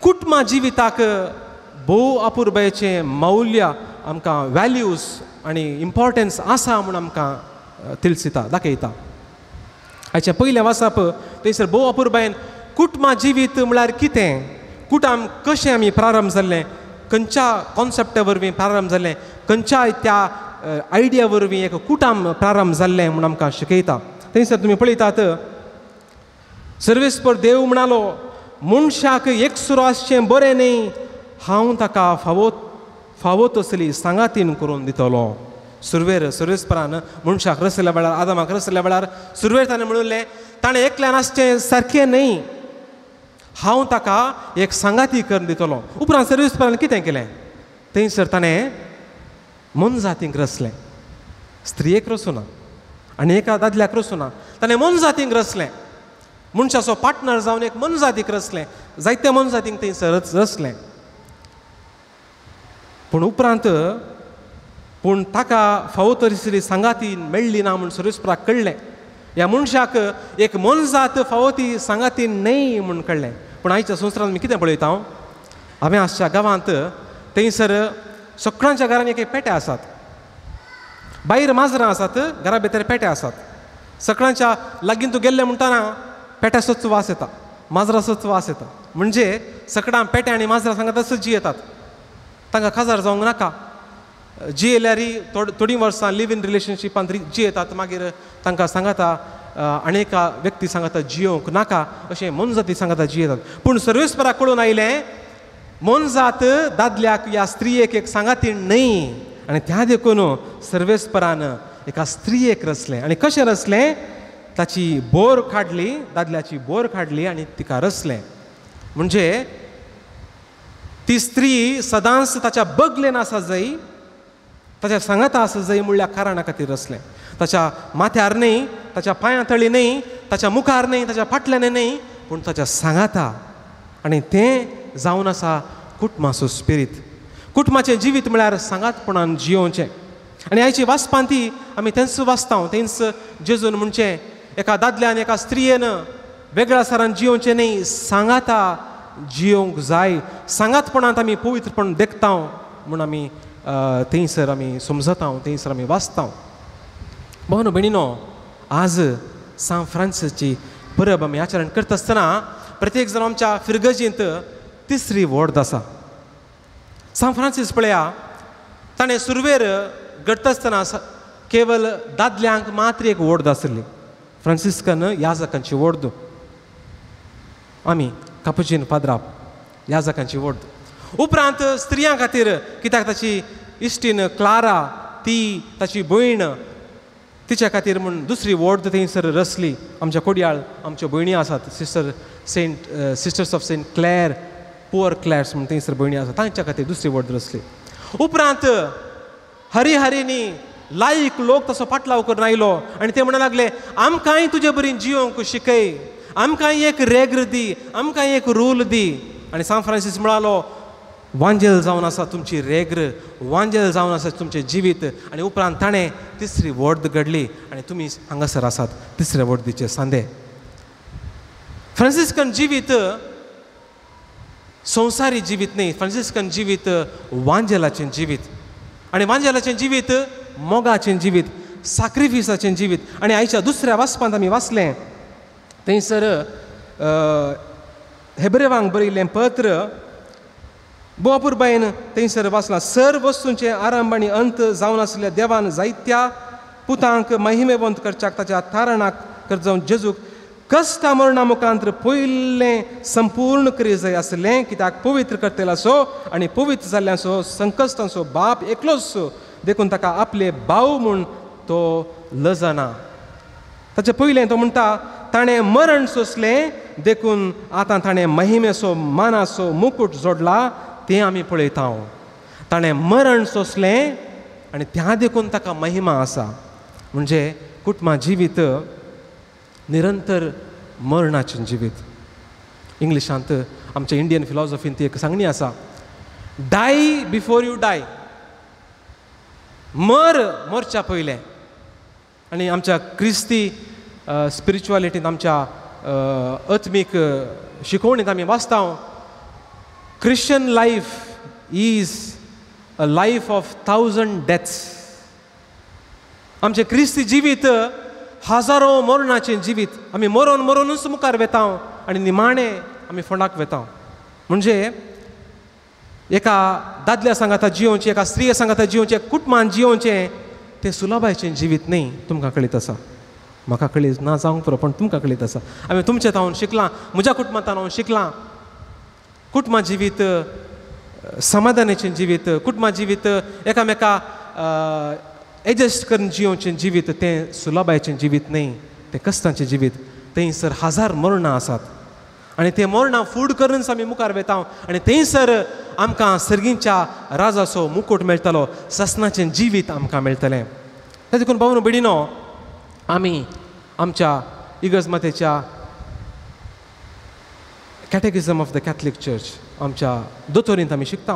C: कुटुंबा जिविताक भोव अपुरबायेचें मौल्य आमकां वॅल्यूज आनी इम्पॉर्टन्स आसा म्हूण आमकां तिळसिता दाखयता. आयचें पयलें वाचप थंयसर भोव अपुरबायेन कुटुंबा जिवीत म्हळ्यार कितें, कुटुंब कशें आमी प्रारंभ जाल्लें, खंयच्या कॉन्सेप्टा वरवीं प्रारंभ जाल्लें, खंयच्या त्या आयडिया वरवीं एक कुटुंब प्रारंभ जाल्लें म्हूण आमकां शिकयता. थंयसर तुमी पळयतात, सर्वेस्पर देव म्हणालो, मनशाक एकसुरो आसचें बरें न्ही, हांव ताका फावो फावो तसली सांगातीन करून दितलो. सुरवेर सर्वेस्परान मनशाक रसल्या वेळार, आदामाक रसल्या वेळार सुरवेर ताणें म्हणिल्लें, ताणें एकल्यान आसचें सारकें न्ही, हांव ताका एक सांगाती करून दितलो. उपरांत सर्वेस्परान कितें केलें, थंयसर ताणें मोनजातींक रसलें, स्त्रियेक रसूना आनी एका दादल्याक रसूना, ताणें मोनजातींक रसलें, मनशाचो पार्टनर जावन एक मोनजातीक रसलें, जायत्या मोनजातींक थंयसर रसलें. पूण उपरांत पूण ताका फावो तरी सांगाती मेळ्ळी ना म्हूण सर्वेस्पराक कळ्ळें, ह्या मनशाक एक मोनजात फावो ती सांगाती न्हय म्हूण कळ्ळें. पूण आयच्या संवसारांत आमी कितें पळयता, हांवें आसच्या गांवांत थंयसर सगळ्यांच्या घरांनी एक पेटे आसात, भायर माजरां आसात, घरा भितर पेटे आसात. सगळ्यांच्या लागीं तूं गेल्लें म्हणटना पेट्याचोच वास येता, माजराचोच वास येता, म्हणजे सगळ्यां पेटे आनी माजरां सांगता तसोच जियेतात, तांकां काजार जावंक नाका, जियेल्यार थोडीं वर्सां लिव इन रिलेशनशिपांत जियेतात, मागीर तांकां सांगाता अनेका व्यक्ती सांगाता जियोवंक नाका अशें मोनजाती सांगाता जियेतात. पूण सर्वेस्पराक कळून आयलें मोनजात दादल्याक ह्या स्त्रियेक एक सांगाती न्हय, आनी त्या देखून सर्वेस्परान एका स्त्रियेक रचलें. आनी कशें रचलें, ताची बोर काडली, दादल्याची बोर काडली आनी तिका रचलें. म्हणजे ती स्त्री सदांच ताच्या बगलेन आसा जाय, ताच्या सांगाता आसा जाय म्हणल्या कारणा खातीर रचलें. ताच्या माथ्यार न्हय, ताच्या पांयां तळी न्हय, ताच्या मुखार न्हय, ताच्या फाटल्यान न्हय, पूण ताच्या सांगाता. आनी तें जावन आसा कुटुंबाचो स्पिरीत. कुटुंबाचें जिवीत म्हळ्यार सांगातपणान जियोवचें. आनी आयची वाचपान ती आमी तेंच वाचता, तेंच जेजून म्हणचें एका दादल्यान एका स्त्रियेन वेगळ्या सारान जियोवचें न्हय, सांगाता जियोवंक जाय, सांगातपणांत आमी पवित्रपण देखता म्हूण आमी थंयसर आमी समजता, थंयसर आमी वाचता. भावनो भयणीनो, आज सांत फ्रांसीसची परब आमी आचरण करता आसतना प्रत्येक जाण आमच्या फिरगजींत तिसरी वॉर्द आसा. सांत फ्रांसीस पळया, ताणें सुरवेर घडटा आसतना केवल दादल्यांक मात्र एक वॉर्द आसली, फ्रांसिस्कन याजकांची वॉर्द, आमी कापुचीन फादराप याजकांची वॉर्द. उपरांत स्त्रियां खातीर, कित्याक ताची इश्टीन क्लारा ती ताची भयण, तिच्या खातीर म्हूण दुसरी वॉर्द थंयसर रचली. आमच्या कोडयाळ आमच्यो भयणी आसात, sister saint sisters of saint Clare, poor Clares म्हूण थंयसर भयणी आसात, तांच्या खातीर दुसरी वॉर्द रचली. उपरांत हरिहरिनी लायक लोक तसो पाटलाव करून आयलो आनी ते म्हणूंक लागले, आमकांय तुजे बरी जियोवंक शिकय, आमकांय एक रेग्र दी, आमकांय एक रूल दी. आनी सांत फ्रांसीस म्हणालो, वांजेल जावन आसा तुमची रेग्र, वांजेल जावन आसा तुमचें जिवीत. आनी उपरांत ताणें तिसरी वॉर्द घडली आनी तुमी हांगासर आसात तिसऱ्या वॉर्दीचे सांदे. फ्रांसिस्कन जिवीत संवसारी जिवीत न्हय, फ्रांसिस्कन जिवीत वांजेलाचें जिवीत, आनी वांजेलाचें जिवीत मोगाचें जिवीत, साक्रिफिसाचें जिवीत. आनी आयच्या दुसऱ्या वाचपांत आमी वाचलें थंयसर हेब्रेवांक बरयल्लें पत्र बोपुरबायन थंयसर वाचलां, सर वस्तूंचें आरंभ आनी अंत जावन आशिल्ल्या देवान जायत्या पुतांक महिमेवंत करच्याक ताच्या तारणाक कर जावन जेजूक कश्टा मरणा मुखांत पयलें संपूर्ण करी जाय आसलें, कित्याक पवित्र करतल्याचो आनी पवित्र जाल्ल्याचो संकश्टांचो बाप एकलोच, देखून ताका आपले भाव म्हूण तो लजना. ताचें पयलें तो म्हणटा, ताणें मरण सोंसलें देखून आतां ताणें महिमेचो मानाचो मुकूट जोडला, तें आमी पळयता. ताणें मरण सोंसलें आनी त्या देखून ताका महिमा आसा. म्हणजे कुटुंबा जिवीत निरंतर मरणाचें जिवीत. इंग्लिशांत आमच्या इंडियन फिलॉसॉफींत एक सांगणी आसा, डाय बिफोर you डाय, मर मरच्या पयलें. आनी आमच्या क्रिस्ती स्पिरिच्युअलिटींत, आमच्या आत्मीक शिकोवणींत आमी वाचता, Christian life is a life of 1000 deaths. आमचें क्रिस्ती जिवीत हजारो मरणाचें जिवीत. आमी मरोन मरोनूच मुखार वेता आनी निमाणें आमी फोंडाक वेता. म्हणजे एका दादल्या सांगाता जियोवचें, एका स्त्रिये सांगाता जियोवचें, कुटुंबान जियोवचें तें सुलभायचें जिवीत न्ही. तुमकां कळीत आसा, म्हाका कळीत ना जावंक पुरो, पूण तुमकां कळीत आसा. हांवें तुमचें तावन शिकलां, म्हज्या कुटुंबांत हांव शिकलां. कुटुंबा जिवीत समाधानाचें जिवीत, कुटुंबा जिवीत एकामेका एडजस्ट करून जियोवचें जिवीत तें सुलभायचें जिवीत न्ही, तें कश्टांचें जिवीत. थंयसर हजार मरणां आसात आनी तें मरणां फूड करूनच आमी मुखार वेता आनी थंयसर आमकां सर्गींच्या राजाचो मुकूट मेळटलो, ससनाचें जिवीत आमकां मेळटलें. तें देखून भावनो भयणीनो, आमी आमच्या इगर्ज मातेच्या catechism of the Catholic church आमच्या दोतोरींत आमी शिकता.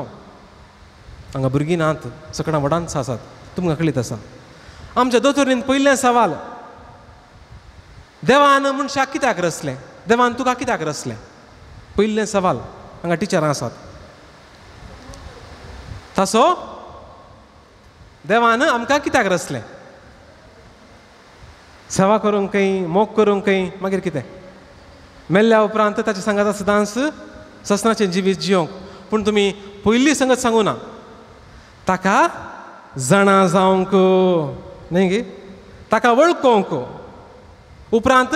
C: हांगा भुरगीं नात, सकडां व्हडांच आसात, तुमकां कळीत आसा. आमच्या दोतोरींत पयलें सवाल, देवान मनशाक कित्याक रचलें, देवान तुका कित्याक रचलें? पयलें सवाल. हांगा टिचरां आसात. तासो देवान आमकां कित्याक रचलें? सेवा करूंक खंय, मोग करूंक खंय, मागीर कितें? मेल्ल्या उपरांत ताचे सांगात सदांच ससनाचें जिवीत जियोंक. पूण तुमी पयली संगत सांगू ना, ताका जाणा जावंक न्ही गे, ताका वळखोंक, उपरांत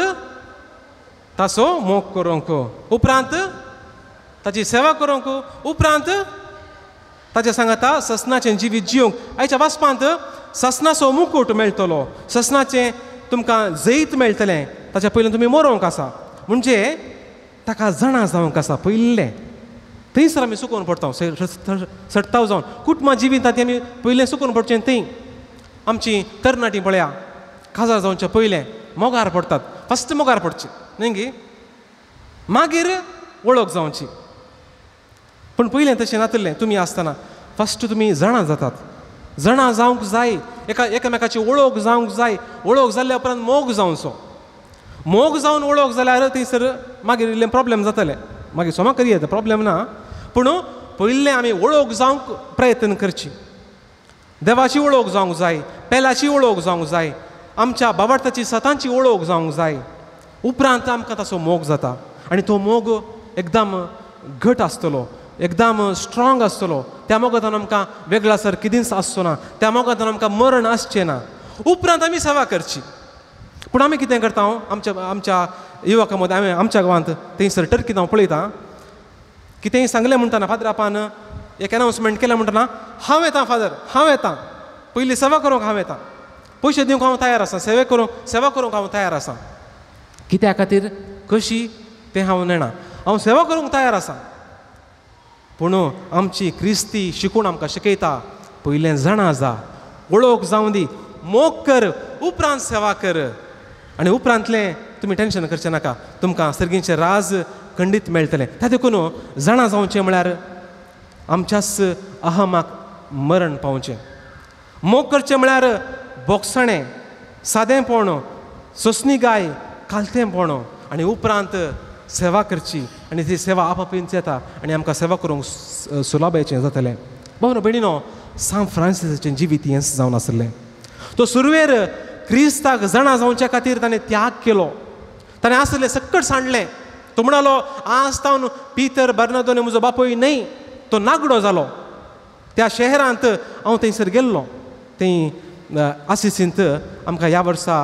C: ताचो मोग करूंक, उपरांत ताची सेवा करूंक, उपरांत ताचे सांगाता ससनाचें जिवीत जियोंक. आयच्या वाचपांत ससनाचो मुकूट मेळटलो, ससनाचें तुमकां जैत मेळटलें, ताच्या पयलीं तुमी मरोंक आसा. म्हणजे ताका जाणा जावंक आसा पयलें. थंयसर आमी सुकोवन पडटा, सट्टाव जावन कुटुंबा जिवितांत आमी पयलें सुकोवन पडचें. थंय आमची तरणाटी पळया काजार जावचें पयलें मोगार पडटात, फस्ट मोगार पडची न्ही गे, मागीर वळख जावची. पूण पयलें तशें नातलें. तुमी आसतना फस्ट तुमी जाणा जातात, जाणा जावंक जाय, एकामेकाची वळख जावंक जाय. वळख जाल्ल्या उपरांत मोग जावचो, मोग जावन वळख जाल्यार थंयसर मागीर इल्लें प्रोब्लेम जातलें, मागीर सोमा करी येता, प्रोब्लेम ना. पूण पयलें आमी वळख जावंक प्रयत्न करची. देवाची वळख जावंक जाय, पेलाची वळख जावंक जाय, आमच्या बाबार्थाची सतांची वळख जावंक जाय. उपरांत आमकां ताचो मोग जाता आनी तो मोग एकदम घट आसतलो, एकदम स्ट्रोंग आसतलो. त्या मोगांतल्यान आमकां वेगळासर कितेंच आसचो ना, त्या मोगांतल्यान आमकां मरण आसचें ना. उपरांत आमी सेवा करची. पूण आमी कितें करता, आमच्या आमच्या युवकां मदें, आमी आमच्या गांवांत थंयसर टर्कींत हांव पळयतां, कितेंय सांगलें म्हणटना फादरापान एक अनावन्समेंट केलें म्हणटना, हांव येता फादर, हांव येता, पयलीं सेवा करूंक हांव येता, पयशे दिवंक हांव तयार आसा, सेवा करूंक हांव तयार आसा. कित्या खातीर कशी तें हांव नेणा, हांव सेवा करूंक तयार आसा. पूण आमची क्रिस्ती शिकून आमकां शिकयता, पयलें जाणा जा, वळख जावं दी, मोग कर, उपरांत सेवा कर. आनी उपरांतलें तुमी टेंशन करचें नाका, तुमकां सर्गींचें राज खंडीत मेळटलें. त्या देखून जाणा जावचें म्हळ्यार आमच्याच अहमाक मरण पावचें. मोग करचें म्हळ्यार बोगसणें, सादेंपण, सोंसणीकाय, कालतेंपण, आनी उपरांत सेवा करची. आनी ती सेवा आपापींच येता आनी आमकां सेवा करूंक सुलभायेचें जातलें. भावनो भयणीनो, सांत फ्रांसिसाचें जिवीत हेंच जावन आसलें. तो सुरवेर क्रिस्ताक जाणा जावच्या खातीर ताणें त्याग केलो, ताणें आसलें सक्कट सांडलें. तो म्हणालो, आज तावन पितर बर्नादोने म्हजो बापूय न्हय. तो नागडो जालो. त्या शहरांत हांव थंयसर गेल्लो, थंय आसिसींत आमकां ह्या वर्सा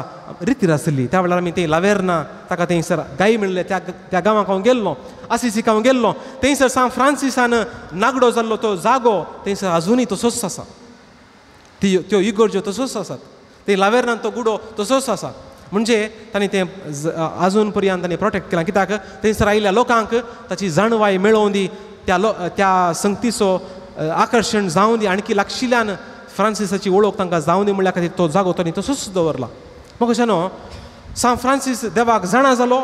C: रितीर आसली. त्या वेळार आमी थंय लावेर्ना ताका थंयसर गाय मेळ्ळें, त्या गांवाक हांव गेल्लो, आसिसीक हांव गेल्लो. थंयसर सांत फ्रांसिसान नागडो जाल्लो तो जागो थंयसर आजुनूय तसोच आसा. त्यो इगर्ज्यो तसोच आसात, ते लावेर्नान तो गुडो तसोच आसा. म्हणजे तांणी तें आजून पर्यंत तांणी प्रोटेक्ट केलां. कित्याक थंयसर आयिल्ल्या लोकांक ताची जाणवाय मेळोवन दी, त्या संगतीचो आकर्शण जावं दी, आणकी लागशिल्ल्यान फ्रांसिसाची वळख तांकां जावं दी म्हणल्या खातीर तो जागो तांणी तसोच दवरला. मग कशें न्हू, सांत फ्रांसीस देवाक जाणा जालो,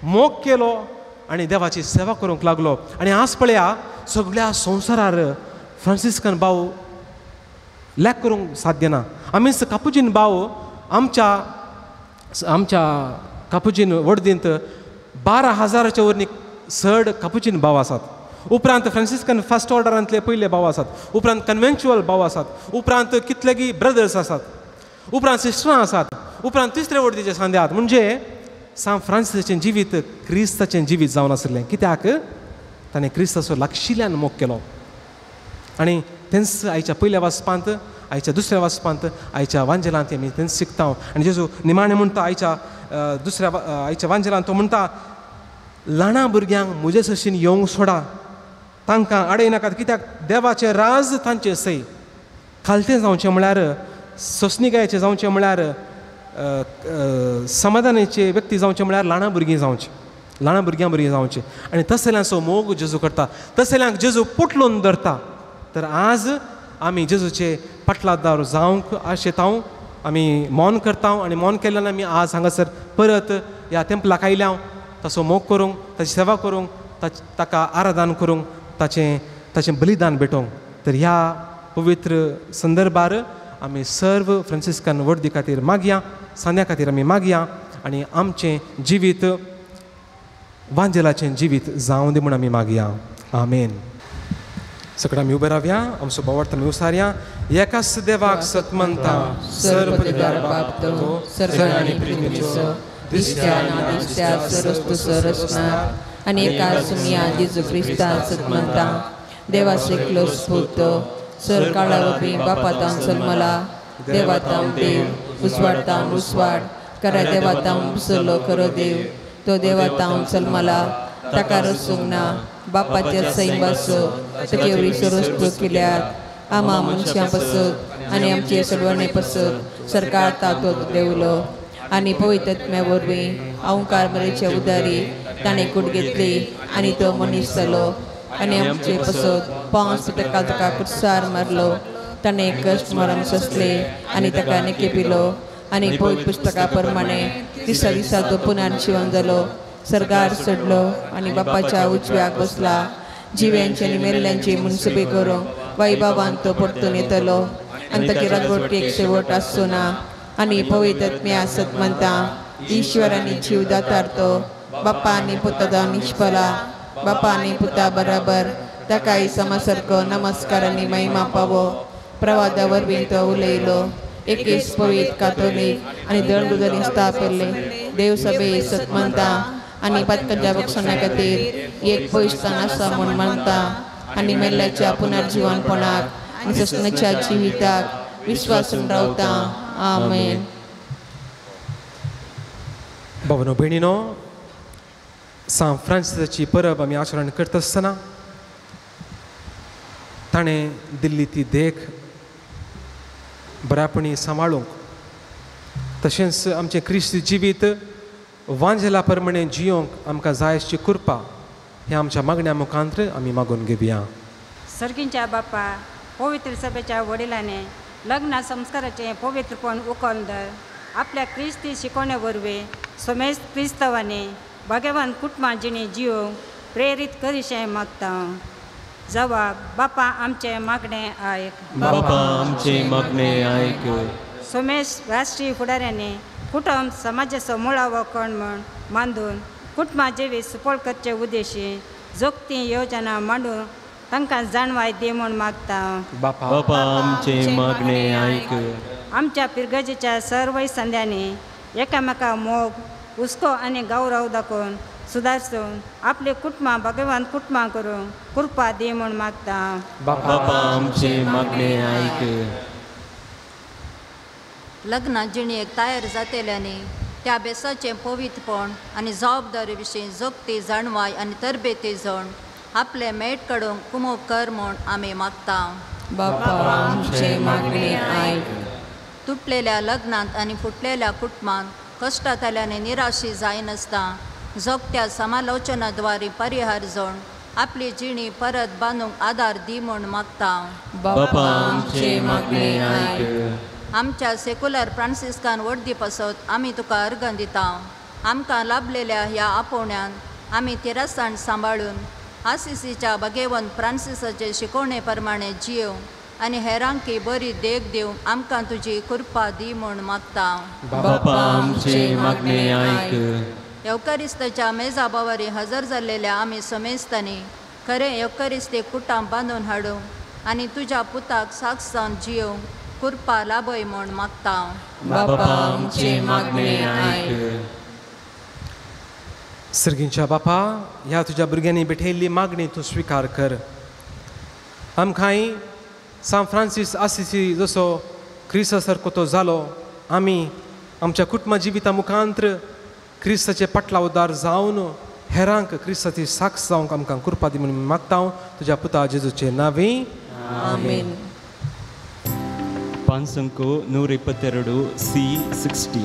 C: मोग केलो आनी देवाची सेवा करूंक लागलो. आनी आज पळया सगळ्या संवसारार फ्रांसिस्कन भाव लॅक करूंक साध्य ना. आमीच कापुचीन भाव आमच्या आमच्या कापुचीन वडदींत 12,000च्या वरनी चड कापुचीन भाव आसात. उपरांत फ्रांसिस्कन फर्स्ट ऑर्डरांतले पयले भाव आसात, उपरांत कन्वेंच्युअल भाव आसात, उपरांत कितलेगी ब्रदर्स आसात, उपरांत सिस्टरां आसात, उपरांत तिसरे वडदीचे सांदे आसात. म्हणजे सांत फ्रांसिसाचें जिवीत क्रिस्ताचें जिवीत जावन आसलें. कित्याक ताणें क्रिस्ताचो लागशिल्ल्यान मोग केलो. आनी तेंच आयच्या पयल्या वाचपांत, आयच्या दुसऱ्या वाचपांत, आयच्या वांजेलांत आमी तेंच शिकता. आनी जेजू निमाणें म्हणटा आयच्या दुसऱ्या आयच्या वांजेलांत तो म्हणटा, ल्हाना भुरग्यांक म्हजे सशीन येवंक सोडा, तांकां आडय नाकात, कित्याक देवाचें राज तांचें सय. खालतें जावचें म्हळ्यार सोंसणिकायेचें जावचें म्हळ्यार समाधानाचे व्यक्ती जावचें म्हळ्यार ल्हाना भुरगीं जावचें, ल्हाना भुरग्यां भुरगीं जावचें. आनी तसल्यांचो मोग जेजू करता, तसल्यांक जेजू पोटलून धरता. तर आज आमी जेजूचे पाटलादार जावंक आशेता, आमी मौन करता आनी मौन केल्ल्यान आमी आज हांगासर परत ह्या तेंपलाक आयल्या ताचो मोग करूंक, ताची सेवा करूंक, ताका आराधन करूंक, ताचें ताचें बलिदान भेटोवंक. तर ह्या पवित्र संदर्भार आमी सर्व फ्रांसिस्कन वर्दी खातीर मागया, सांद्या खातीर आमी मागया आनी आमचें जिवीत वांजेलाचें जिवीत जावं दी म्हूण आमी मागया. आमेन. सगळं आमी उबे रावया, आमचो भावार्थ आमी उसारया. एकाच देवाक सतमनता सर्व बाप तो
A: सर्व पृथ्वीचो दिसत्या ना दिसत्या सरस्तु सरसणार आनी एका सुमया जेजू क्रिस्तान सतमनता देवा एकलो पूत सर काळा वरवीं बापा जल्मला, देवा तावन देव, उजवाड तावन उजवाड, खऱ्या देवा तावन उसलो खरो देव, तो देवा तावन जल्मला, ताका रसूंक ना, बापाच्या सैमाचो ताचे वरवीं सरस्तू केल्यात, आमा मनशां पसत आनी आमचे सडवणे पसत सरकार तातूंत देवलो आनी पवित्र वरवीं अहंकार मरेच्या उदारी ताणें कूट घेतली आनी तो मनीस जालो आनी आमचे पसत 5 ताका ताका कुर्सार मारलो, ताणें कश्ट मरण सोंसले आनी ताका नेके पिलो आनी पवित्र पुस्तका प्रमाणे तिसऱ्या दिसा तो पुनर्जीवन जालो, सर्गार चडलो आनी बापाच्या उजव्याक बसला, जिव्यांचे आनी मेल्ल्यांची मुनसुबे करूंक वैभवान तो परतून येतलो आनी ताची राजवटीक शेवट आसचो ना. आनी पवित्र आत्म्या सतमनता ईश्वर आनी जीव दातार तो बापा आनी पुता निष्फला, बापा आनी पुता बराबर ताकाय समासारको नमस्कार आनी महिमा पावो. प्रवादा वरवीं तो उलयलो, एकेच पवित्र कातोलीक आनी दंडुदरी स्थापिल्ले देवसभे सतमनता आनी पातकांच्या बक्षणा खातीर एक पवित्रस्थान आसा म्हूण मानता आनी मेल्ल्याच्या पुनर्जीवनपणाक आनी ससनाच्या जिविताक विश्वासून रावता. आमेन.
C: भावनो भयणीनो, सांत फ्रांसिसाची परब आमी आचरण करता आसतना ताणें दिल्ली ती देख बऱ्यापणी सांबाळूंक, तशेंच आमचें क्रिस्ती जिवीत वांजेला प्रमाणे जियोंक आमकां जाय आसची कृपा ह्या आमच्या मागण्या मुखांत्र आमी मागून घेवया.
I: सर्गींच्या बापा, पवित्र सभेच्या वडिलांनी लग्न संस्काराचें पवित्रपण उखलून धर आपल्या क्रिस्ती शिकवणे वरवीं समेस्त क्रिस्तांवांनी भाग्यवान कुटुंबां जिणे जियोंक प्रेरीत करीशें मागता. जवाब, बापा आमचें मागणें आयक.
A: बापा आमचें मागणें आयक.
I: समेस्त राष्ट्रीय फुडाऱ्यांनी कुटुंब समाजाचो मुळावो कण म्हूण मांदून कुटुंबां जिवीत सुफळ करचे उद्देशी जोगती योजना मांडून तांकां जाणवाय दी म्हूण मागता.
A: बापा आमचें मागणें आयक.
I: आमच्या पिरगजेच्या सर्वय संद्यांनी एकामेका मोग, हुस्को आनी गौरव दाखोवन सुदारसून आपली कुटुंबां भगवान कुटुंबां करूंक कृपा दी म्हूण मागता.
A: बापा आमचें मागणें आयक.
J: लग्न जिणेक तयार जातेल्यांनी त्या बेसाचें पवित्रपण आनी जबाबदारी विशीं जोगती जाणवाय आनी तरबेती जण आपले मेट काडूंक कुमोक कर म्हूण आमी मागता.
A: बापा आमचें मागणें आयक.
J: तुटलेल्या लग्नांत आनी फुटलेल्या कुटुंबांत कश्टांतल्यान निराशी जायनासता जोगत्या समालोचनाद्वारे परिहार जण आपली जिणी परत बांदूंक आदार दी म्हूण मागता.
A: बापा आमचें मागणें आयक.
J: आमच्या सेक्युलर फ्रांसिस्कान वर्दी पासत आमी तुका अर्गां दिता. आमकां लाभलेल्या ह्या आपोवण्यान आमी तिरसाण सांबाळून आसिसीच्या भगेवंत फ्रांसिसाचे शिकवणे प्रमाणे जियोवंक आनी हेरांकी बरी देख दिवंक आमकां तुजी कृपा दी म्हूण मागता.
K: बापा आमचे मागणे आयक.
J: येवकारिस्ताच्या मेजा बावारी हजर जाल्लेल्या आमी समेस्तांनी खरें येवकारिस्ते कुटां बांदून हाडूंक आनी तुज्या पुताक साक्ष जावन जियोवंक कृपा लाभय म्हूण मागता.
A: बापा आमचे मागणे आयक.
C: सर्गींच्या बापा, ह्या तुज्या भुरग्यांनी भेटयल्ली मागणी तूं स्विकार कर. आमकांय सांत फ्रांसीस आसिसी जसो क्रिस्ता सारको तो जालो, आमी आमच्या कुटुंबा जिविता मुखांत्र क्रिस्ताचे पाटलावदार जावन हेरांक क्रिस्ताची साक्ष जावंक आमकां कृपा दी म्हणून मागता तुज्या पुता जेजूचे नांवी.
A: आमेन.
K: 522 C60.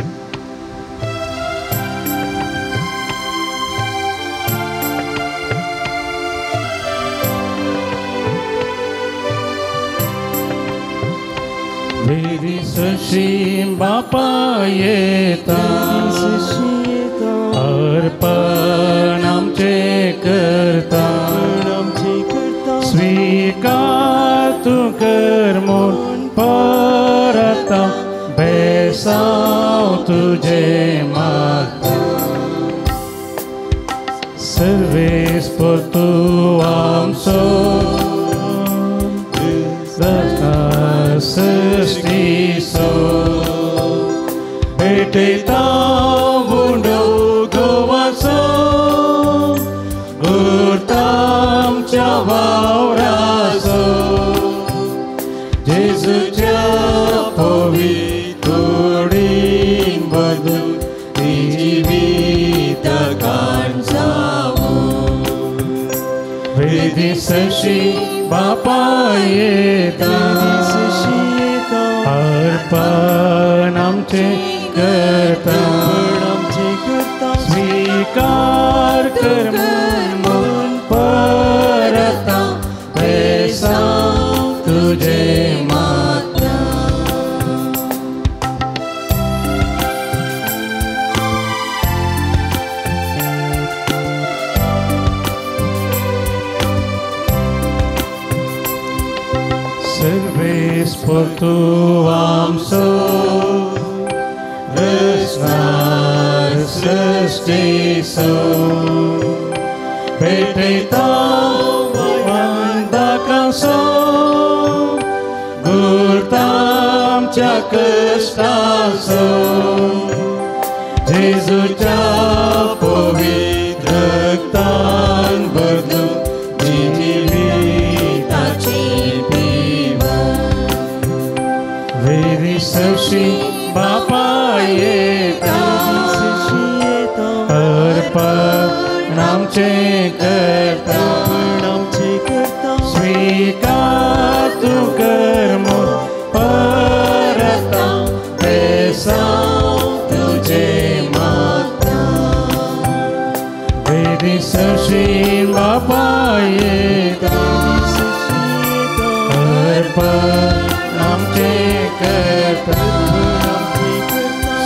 F: वेदी सशी बापा येता, अर्पण आमचे करता, स्वीकार तूं कर म्हूण परता, बेसांव तुजें मागता. सर्वेस परतू आमचो सृष्टीचो, भेटयता उंडो गोवाचो, उरता आमच्या वावराचो, जेजूच्या पवित्र कुडीन बदलून ती जिवीत काण जावूं. वेदी सशी बापा येता, अर्पण आमचे करता, स्वीकार कर म्हूण परता, बेसांव तुजें मागता. सर्वेस परतू आमचो रचणार सृष्टीचो, भेटयता वंदकांचो, गुरता आमच्या कश्टाचो, जेजूच्या पवित्र रक्तान बदलून जिविताची पिवूं. वेदी सशी बापा येता, अर्पण आमचे करता, स्वीकार तूं कर म्हूण परता, बेसांव तुजें मागता. वेदी सशी बापा येता, अर्पण आमचे करता,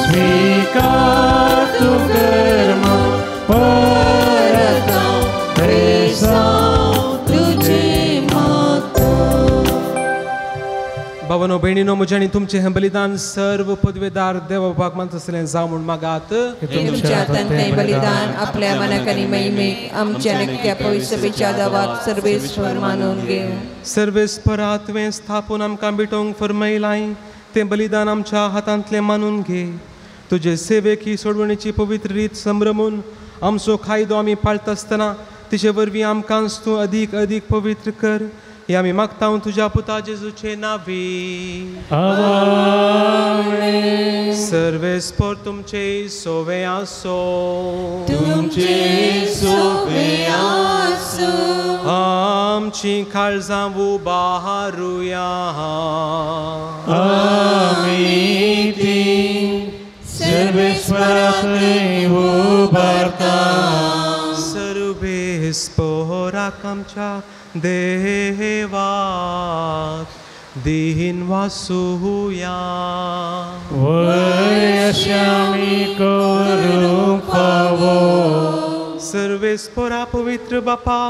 F: स्वीकार तूं कर म्हूण परता, बेसांव तुजें मागता.
C: भावानो भयणीनो, म्हजें आनी तुमचें हें बलिदान सर्व पदवेदार देव बापाक मानता आसलें जावं म्हूण मागात.
A: तुमच्या हातांतलें बलिदान आपल्या मनाक आनी महिमेक आमच्या नित्या पवित्र सभेच्या दावाक सर्वेस्पर मानून घेवं.
C: सर्वेस्परा तुवें स्थापून आमकां भेटोवंक फर्मायलाय तें बलिदान आमच्या हातांतलें मानून घे. तुजे सेवेक ही सोडवणेची पवित्र रीत संभ्रमून आमचो कायदो आमी पाळटा आसतना तिचे वरवीं आमकां तूं अदीक अदीक पवित्र कर. हे आमी मागता तुज्या पुता जेजूचे नांवी.
F: आमेन.
C: सर्वेस्पर तुमचे सोवे आसो.
A: तुमचे सोवे आसो.
C: आमची काळजां उबारुया.
F: आमी ती सर्वेस्परा थंय उबारता.
C: सर्वेस्पराक आमच्या देवाक दीन वासुया.
F: वय अशें आमी करूंक फावो.
C: सर्वेस्परा पवित्र बापा,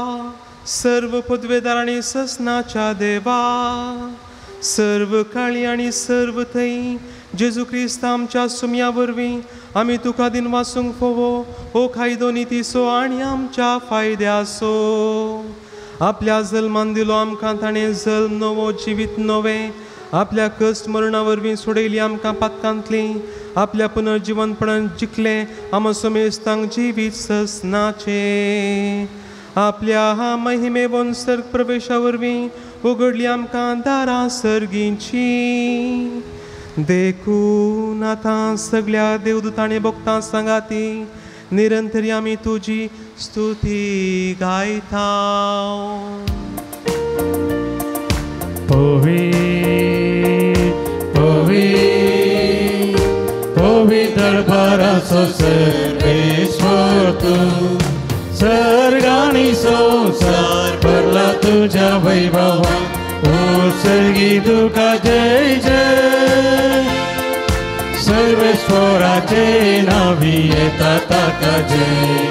C: सर्व पदवेदार आनी ससनाच्या देवा, सर्व काळी आनी सर्व थंय जेजू क्रिस्त आमच्या सुम्या वरवीं आमी तुका दिनवासूंक फावो हो कायदो नितीचो आनी आमच्या फायद्याचो. आपल्या जल्मान दिलो आमकां ताणें जल्म नवो जिवीत नवें, आपल्या कश्ट मरणा वरवीं सोडयली आमकां पातकांतली, आपल्या पुनर्जिवनपणान जिखलें आमा समेस्तांक जिवीत ससनाचें. आपल्या हा महिमेवन सर्ग प्रवेशा वरवीं उगडली आमकां दारां सर्गींची. देखून आतां सगळ्या देवदूतांनी भक्तां सांगाती निरंतरी आमी तुजी स्तुती गायता.
F: पवी पवी पवी दरबाराचो सर्वेश्वर तूं, सर्गानी संवसार भरला तुज्या वैभवान, ओ सर्गी तुका जय जय. सर्वेश्वराचे नावी येता ताका जय,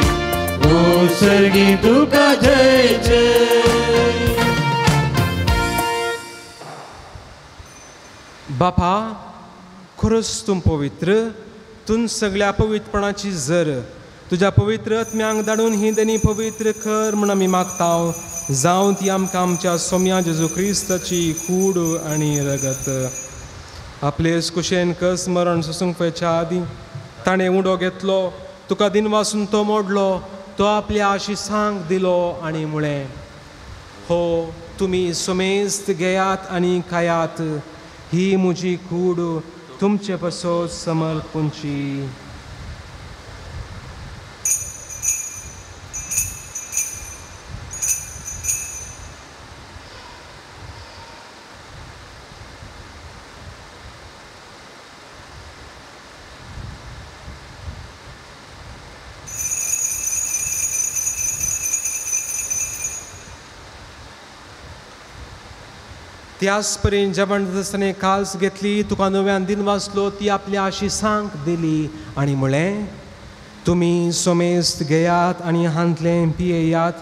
F: ओ सर्गी तुका जय जय.
C: बापा खरोच तूं पवित्र, तूं सगळ्या पवित्रपणाची जर तुज्या पवित्र आत्म्यांक धाडून ही देणी पवित्र कर म्हूण आमी मागता. जावं ती आमकां आमच्या सोम्या जेजू क्रिस्ताची कूड आनी रगत. आपले कुशेन कस मरण सोसूंक पळच्या आदीं ताणें उडो घेतलो, तुका दिनवासून तो मोडलो, तो आपल्या आशिसांक दिलो आनी म्हळें, हो तुमी समेस्त घेयात आनी खायात, ही म्हजी कूड तुमचे पासत समर्पूंची. त्याच परेन जेवण जातासतना काल्स घेतली, तुका नव्यान दिन वाचलो, ती आपल्या आशिसांक दिली आनी म्हळें, तुमी समेस्त घेयात आनी हांतलें पियेयात,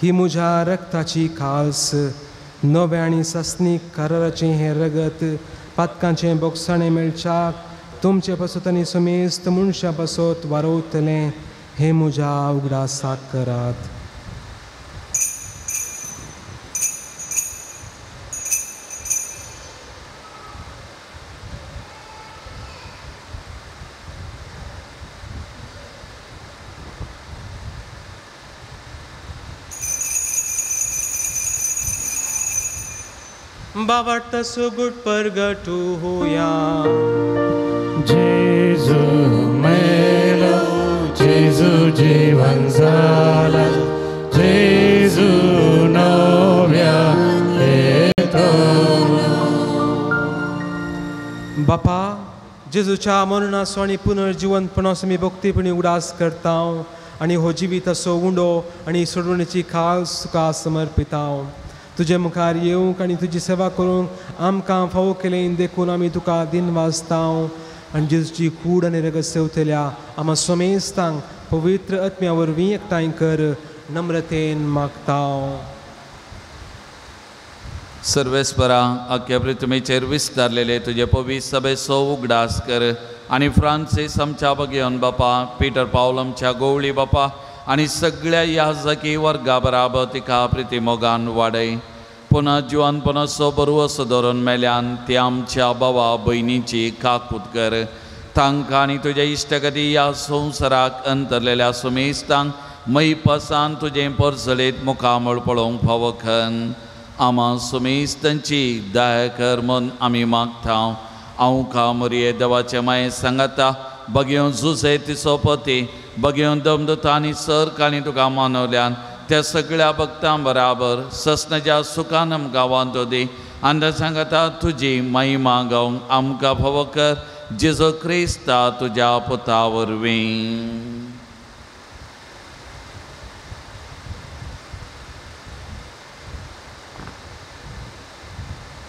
C: ही म्हज्या रक्ताची काल्स, नव्या आनी सासणीक कराराचें हें रगत पातकांचें बोगसाणें मेळच्याक तुमचे पासत आनी समेस्त मनशां पासत वारवतलें, हें म्हज्या उगडासाक करात. बाबा सुगुट परगटू होया
F: जेजू मेलो, जेजू जीवन जाला, जेजू नव्या येतो.
C: बापा जेजूच्या मरणाचो आनी पुनर्जिवनपणाचो आमी भक्तीपणी उगडास करता आनी हो जिविताचो उंडो आनी सोडवणेची खास तुका समर्पिता. तुजे मुखार येवंक आनी तुजी सेवा करूंक आमकां फावो केलें देखून आमी तुका दिनवासता. आनी जेजूची कूड आनी रगत सेवतल्या आमा समेस्तांक पवित्र आत्म्या वरवीं एकठांय कर नम्रतेन मागता.
B: सर्वेस्परा आख्या पृथ्वीचेर विस्तारलेले तुजे पवित्र सभेचो उगडास कर आनी फ्रांसीस आमच्या बगेवन बापा, पीटर पावल आमच्या गोवळी बापा आनी सगळ्या याजकी वर्गा बराबर तिका प्रिती मोगान वाडय. पुनः जिवनपणाचो बरवसो धरून मेल्यान ती आमच्या बाबा भयणीची काकूत कर. तांकां आनी तुज्या इश्टगती ह्या संवसाराक अंतरलेल्या सुमेस्तांक मैपासान तुजें परजळीत मुखामळ पळोवंक फावो खन आमा सुमेस्तांची दया कर म्हूण आमी मागता. हांव का मोरये देवाचे माये सांगाता बगेवन जुजे तिचो पती बगेवन दमदता आनी सर काणी तुका मानवल्यान त्या सगळ्या भक्तां बराबर ससनाच्या सुखान आमकां वांटो दी आनी सांगता तुजी महिमा गावंक आमकां फावो कर जेजू क्रिस्ता तुज्या पुता वरवीं.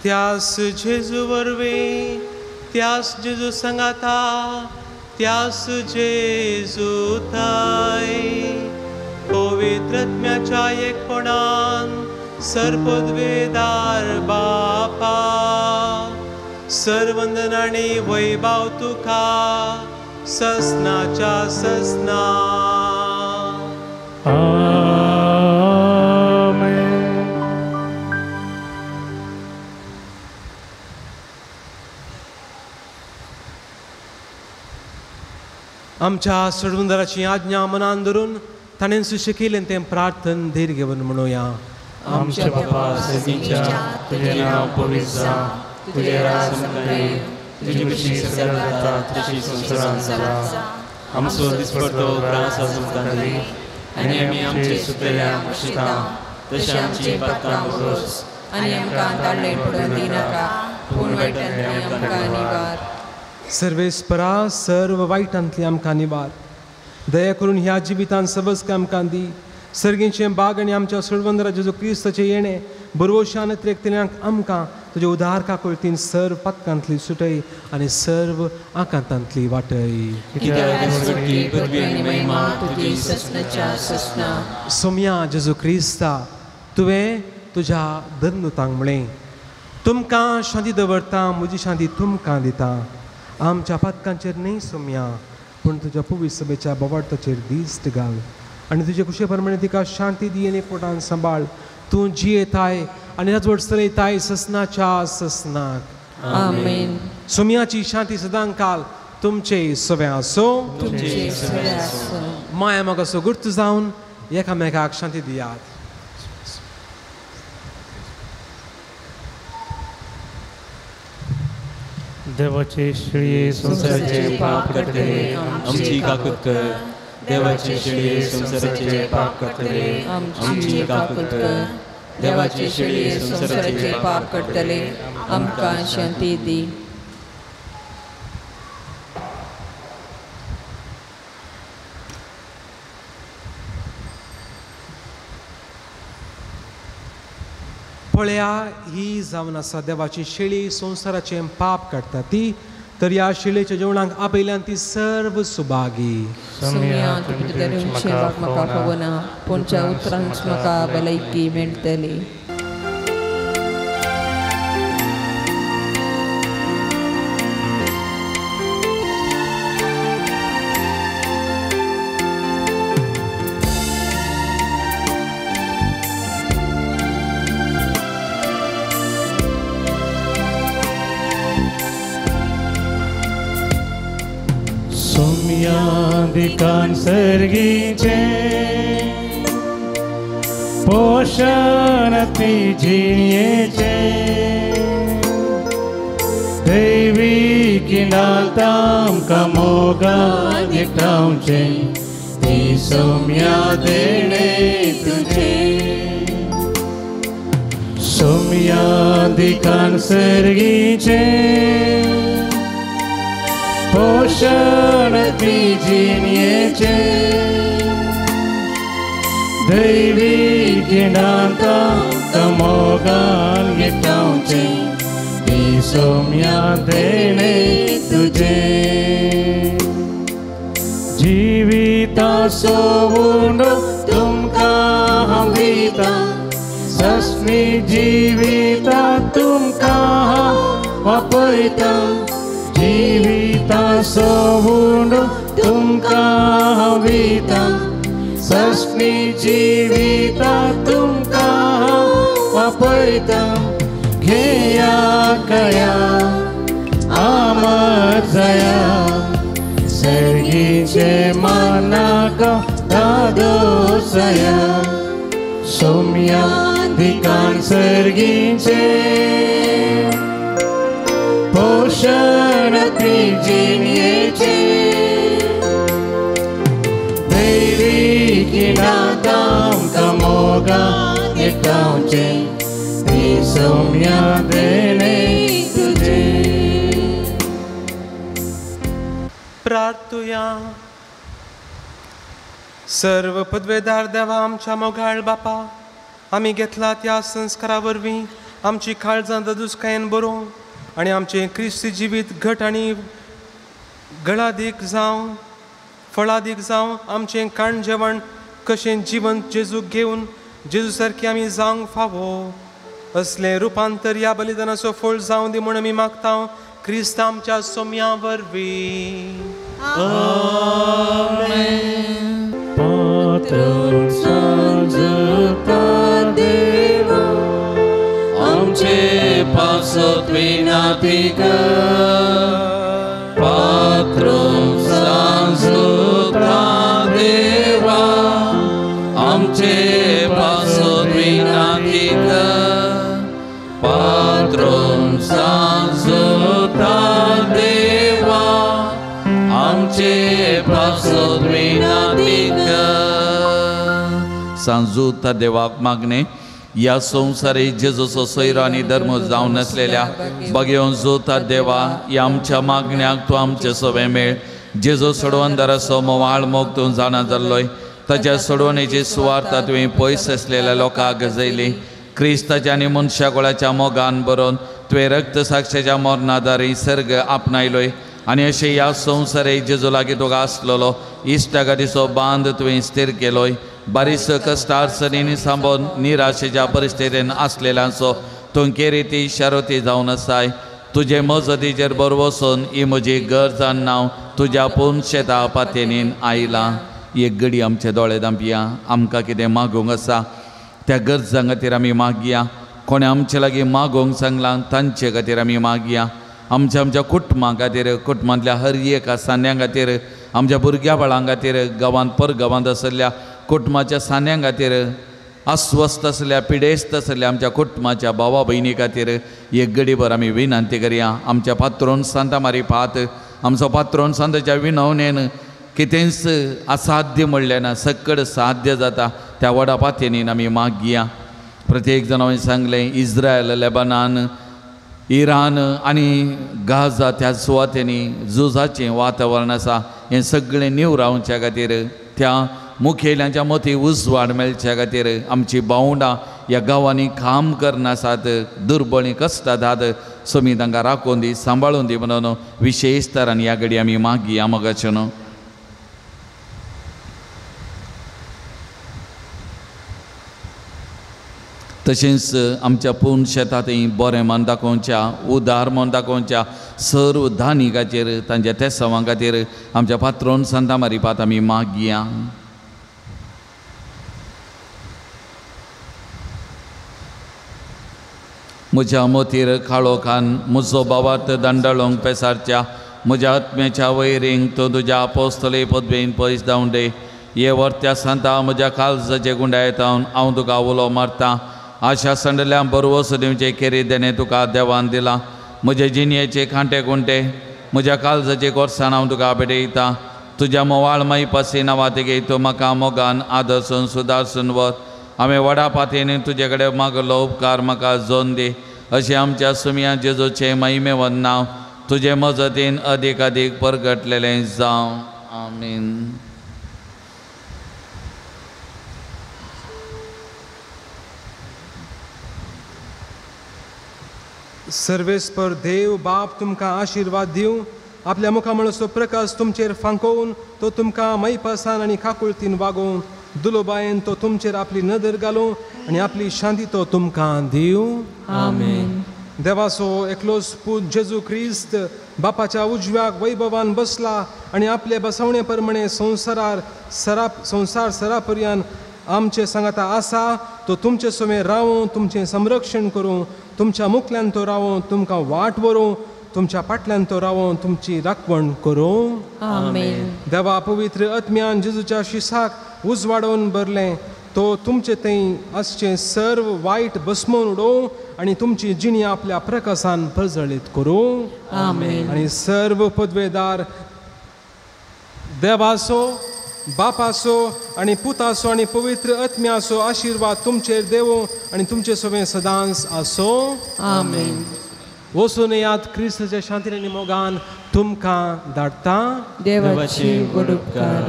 C: त्यास जेजू वरवीं, त्यास जेजू सांगाता, त्यास जेजू थाय पवित्र आत्म्याच्या एकपणान सर्पद्वेदार बापा सर्वंदन आनी वैभाव तुका ससनाच्या ससना. आमच्या सोडवणदाराची आज्ञा मनान धरून ताणें शिकयलें तें प्रार्थन धीर घेवन म्हणुया.
F: आमच्या बापा सर्गीच्या, तुजें नांव पवित्र जावं, तुजें राज आमकां येवं, तुजी खुशी स्वर्गांत जाता तशी संवसारांत जावं. आमचो दिसपडतो ग्रास आज आमकां दी आनी आमी आमचे सुपेऱ्यांक बसयता तशें आमची पात्रां बरोस
A: आनी आमकां ताळें पडून दिनाका, पूण वायटांतली आमकां निवार.
C: सर्वेस्परा सर्व वायटांतली आमकां निवार. दया करून ह्या जिवितान सबस आमकां दी. सर्गीचें बाग आनी आमच्या सोडवंदरा जेजू क्रिस्ताचें येणें बरवशान त्रेकतल्यांक आमकां तुज्या उदार काकुळतीन सर्व पातकांतली सुटय आनी सर्व आकांतांतली वाटय. सोम्या जेजू क्रिस्ता, तुवें तुज्या धर्मदूतांक म्हळें, तुमकां शांती दवरता, म्हजी शांती तुमकां दिता. आमच्या पातकांचेर न्हय सोम्या, पूण तुज्या पवित्र सभेच्या बोवाळताचेर दिश्ट घाल आनी तुजे खुशे प्रमाणे तिका शांती दी आनी पोटान सांबाळ. तूं जियेताय आनी राजवट चलयताय ससनाच्या ससनाक.
A: आमेन.
C: सोम्याची शांती सदां काल तुमचे सगळें आसूं. माया मोगाचो गुर्त जावन एकामेकाक शांती दियात.
F: देवाचे शिळये संवसाराचे पाप करतले आमची काकूत कर. देवाचे शिळये संवसाराचे पाप करतले आमची काकूत कर.
A: देवाचे शिळये संवसाराचे पाप करतले आमकां शांती दी.
C: पळया, ही जावन आसा देवाची शेळी, संवसाराचें पाप काडटा ती. तर ह्या शेळेच्या जेवणाक आपयल्यान ती सर्व सुभागी.
A: म्हाका खबरना, पूण उतरांच म्हाका भलायकी मेळटली.
F: दिकान सर्गीचे पोषण ती जिणेचे दैवी किनातामकां मोगान एकठावचे ती सौम्या देणे तुझे. सौम्या दिकान सर्गीचे पोषण ती जिणेचे दैवी किनातामकां मोगान एकठावचे ती सौम्या देणे तुझे. जिविता सोवून तुमकां हांव दिता, सस्मी जिविता तुमकां हांव वापयता. जिविता सोवून तुमकां हांव दिता, सस्मी जिविता तुमकां हांव वापयता. घेया कया आमर जाया, सर्गीचे मानाक दादोसया. सौम्या दिकान सर्गीचे पोषण ती जिणेचे दैवी किनातामकां मोगान एकठावचे ती सौम्या देणे तुझे.
C: प्रार्थुया. सर्व पदवेदार देवा आमच्या मोगाळ बापा, आमी घेतला त्या संस्कारा वरवीं आमची काळजां ददुसकायेन बरोवन आनी आमचें क्रिस्ती जिवीत घट आनी गळादीक जावं, फळादीक जावं. आमचें काण जेवण कशें जिवंत जेजूक घेवन जेजू सारकी आमी जावंक फावो असलें रुपांतर ह्या बलिदानाचो फळ जावं दी म्हूण आमी मागता क्रिस्त आमच्या सोम्या वरवीं.
B: देवा आमचे पासत विनाती कर पात्रोन सांजुता देवा आमचे पासत विनाती कर पात्रोन सांजुता देवा आमचे पासत विनाती कर. सांजुता देवाक मागणे ह्या संवसारी जेजूचो सोयरो आनी धर्म जावन नासलेल्या बगेवन जोता देवा ह्या आमच्या मागण्याक तूं आमचें सवें मेळ. जेजू सोडवणदाराचो मोवाळ मोग तूं जाणा जाल्लोय ताच्या सोडवणेची सुवार्ता तुवें पयस आसलेल्या लोकांक गजयली. क्रिस्ताच्या आनी मनशा गोळाच्या मोगान बरोवन तुवें रक्त साक्षाच्या मरणादारी सर्ग आपणायलोय आनी अशें ह्या संवसारी जेजू लागीं तुका आसलेलो इश्टागतीचो बांद तुवें स्थीर केलोय. बारीस कश्टार्सनीनी सांबोन निराशेच्या परिस्थितीन आसलेल्यांचो तूं केरिती शारोती जावन आसाय. तुजे मजतीचेर बरो वचून ही म्हजी गरज आनी नांव तुज्या पूर्ण शेता पातेनीन आयलां. एक घडी आमचे दोळे धांपया. आमकां कितें मागूंक आसा त्या गरजां खातीर आमी मागया. कोणें आमचे लागीं मागूंक सांगलां तांचे खातीर आमी मागया. आमच्या आमच्या कुटुंबां खातीर, कुटुंबांतल्या हर एका सान्यां खातीर, आमच्या भुरग्या बाळां खातीर, गांवांत परगांवांत आशिल्ल्या कुटुंबाच्या सान्यां खातीर, अस्वस्थ आसल्या पिडेस्त आसल्या आमच्या कुटुंबाच्या भावा भयणी खातीर एक गडीभर आमी विनंती करया. आमच्या पात्रोन सांता मारी पात आमचो पात्रोन सांताच्या विनवणेन कितेंच असाध्य म्हणलें ना, सकड साध्य जाता त्या व्हडा पातयेनीन आमी मागया. प्रत्येक जाण हांवें सांगलें इस्रायल, लेबनान, इराण आनी गाझा त्या सुवातेंनी झुजाचें वातावरण आसा हें सगळें निवरावच्या खातीर त्या मुखेल्यांच्या मती उजवाड मेळच्या खातीर आमची भावंडां ह्या गांवांनी काम करनासात, दुर्बळी कश्टात समी तांकां राखून दी, सांबाळून दी म्हणून विशेश तरान ह्या घडी आमी मागया मोगाचें न्हू. तशेंच आमच्या पूर्ण शेतांत बरें मन दाखोवच्या, उदार मन दाखोवच्या सर्व धानिकाचेर तांच्या तेसांवां खातीर आमच्या पात्रोन सांता मारिपात आमी मागया. म्हज्या मोतीर काळोखान म्हजो बावात दंडळोंक पेसारच्या म्हज्या आत्म्याच्या वैरींक तूं तुज्या आपोस्तले पदवेन पयस धांवडे. हे वर्त्या सांता म्हज्या काळजाचे गुंडायत हांव तुका उलो मारता. आशा सांडल्या बरवस दिवचे केरी देणें तुका देवान दिलां. म्हजे जिणयेचे कांटे कुंटे म्हज्या काळजाचे कोर्सान हांव तुका भेटयता. तुज्या मोवाळ माई नांवा तेगे तूं म्हाका मोगान आदर्सून सुदारसून वत. हांवें व्हडा पातयेन तुजे कडेन मागलो उपकार म्हाका जोन दी. अशें आमच्या सुमया जेजूचें महिमेवन नांव तुजे मजतीन अदीक अदीक परगटलेलें जावं. आमीन.
C: सर्वेस्पर देव बाप तुमकां आशिर्वाद दिवं. आपल्या मुखामळाचो प्रकाश तुमचेर फांकोवन तो तुमकां मैपासान आनी काकुळतीन वागोवन दुलोबायेन तो तुमचेर आपली नदर घालूं आनी आपली शांती तो तुमकां दिवं.
A: आमेन.
C: देवाचो एकलोच पूत जेजू क्रिस्त बापाच्या उजव्याक वैभवान बसला आनी आपले बसवणे प्रमाणे संवसारार संवसार सरापर्यान आमचे सांगाता आसा. तो तुमचे समें रावूं, तुमचें संरक्षण करूं, तुमच्या मुखल्यान तो रावूं, तुमकां वाट व्हरूं, तुमच्या फाटल्यान तो रावूं, तुमची राखवण करूं.
A: आमेन.
C: देवा पवित्र आत्म्यान जेजूच्या शिसाक उजवाडोवन भरलें तो तुमचे थंय आसचें सर्व वायट बसमोवन उडोवं आनी तुमची जिणी आपल्या प्रकाशान प्रजळीत करूं.
A: आमेन.
C: आनी सर्व पदवेदार देवाचो, बापाचो आनी पुताचो आनी पवित्र आत्म्याचो आशिर्वाद तुमचेर देवो आनी तुमचे सवें सदांच आसो.
A: आमेन.
C: वचून याद क्रिस्ताच्या शांतीन आनी मोगान तुमकां धाडटा.
A: देवाचे व्हड उपकार.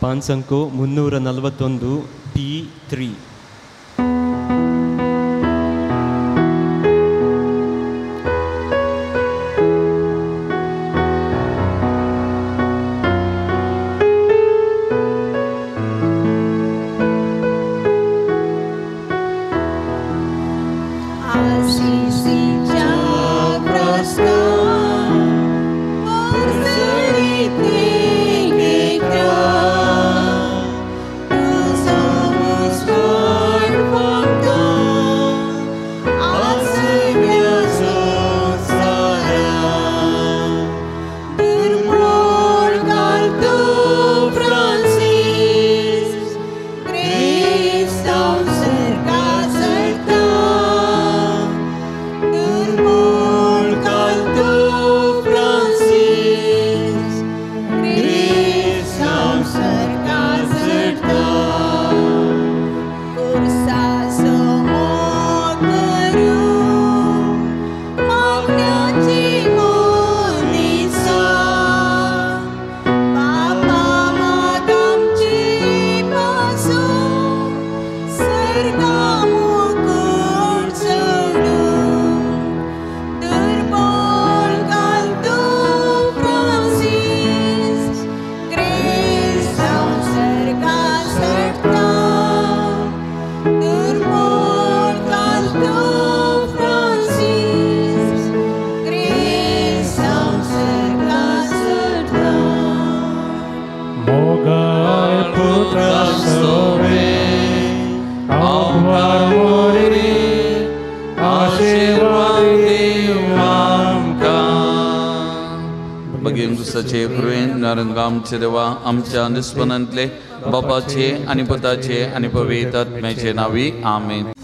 K: 5 अंको 341 P3.
B: आमचे देवा आमच्या निस्पनांतले बापाचे आनी पुताचे आनी पवित्र आत्म्याचे नांवी आमेन.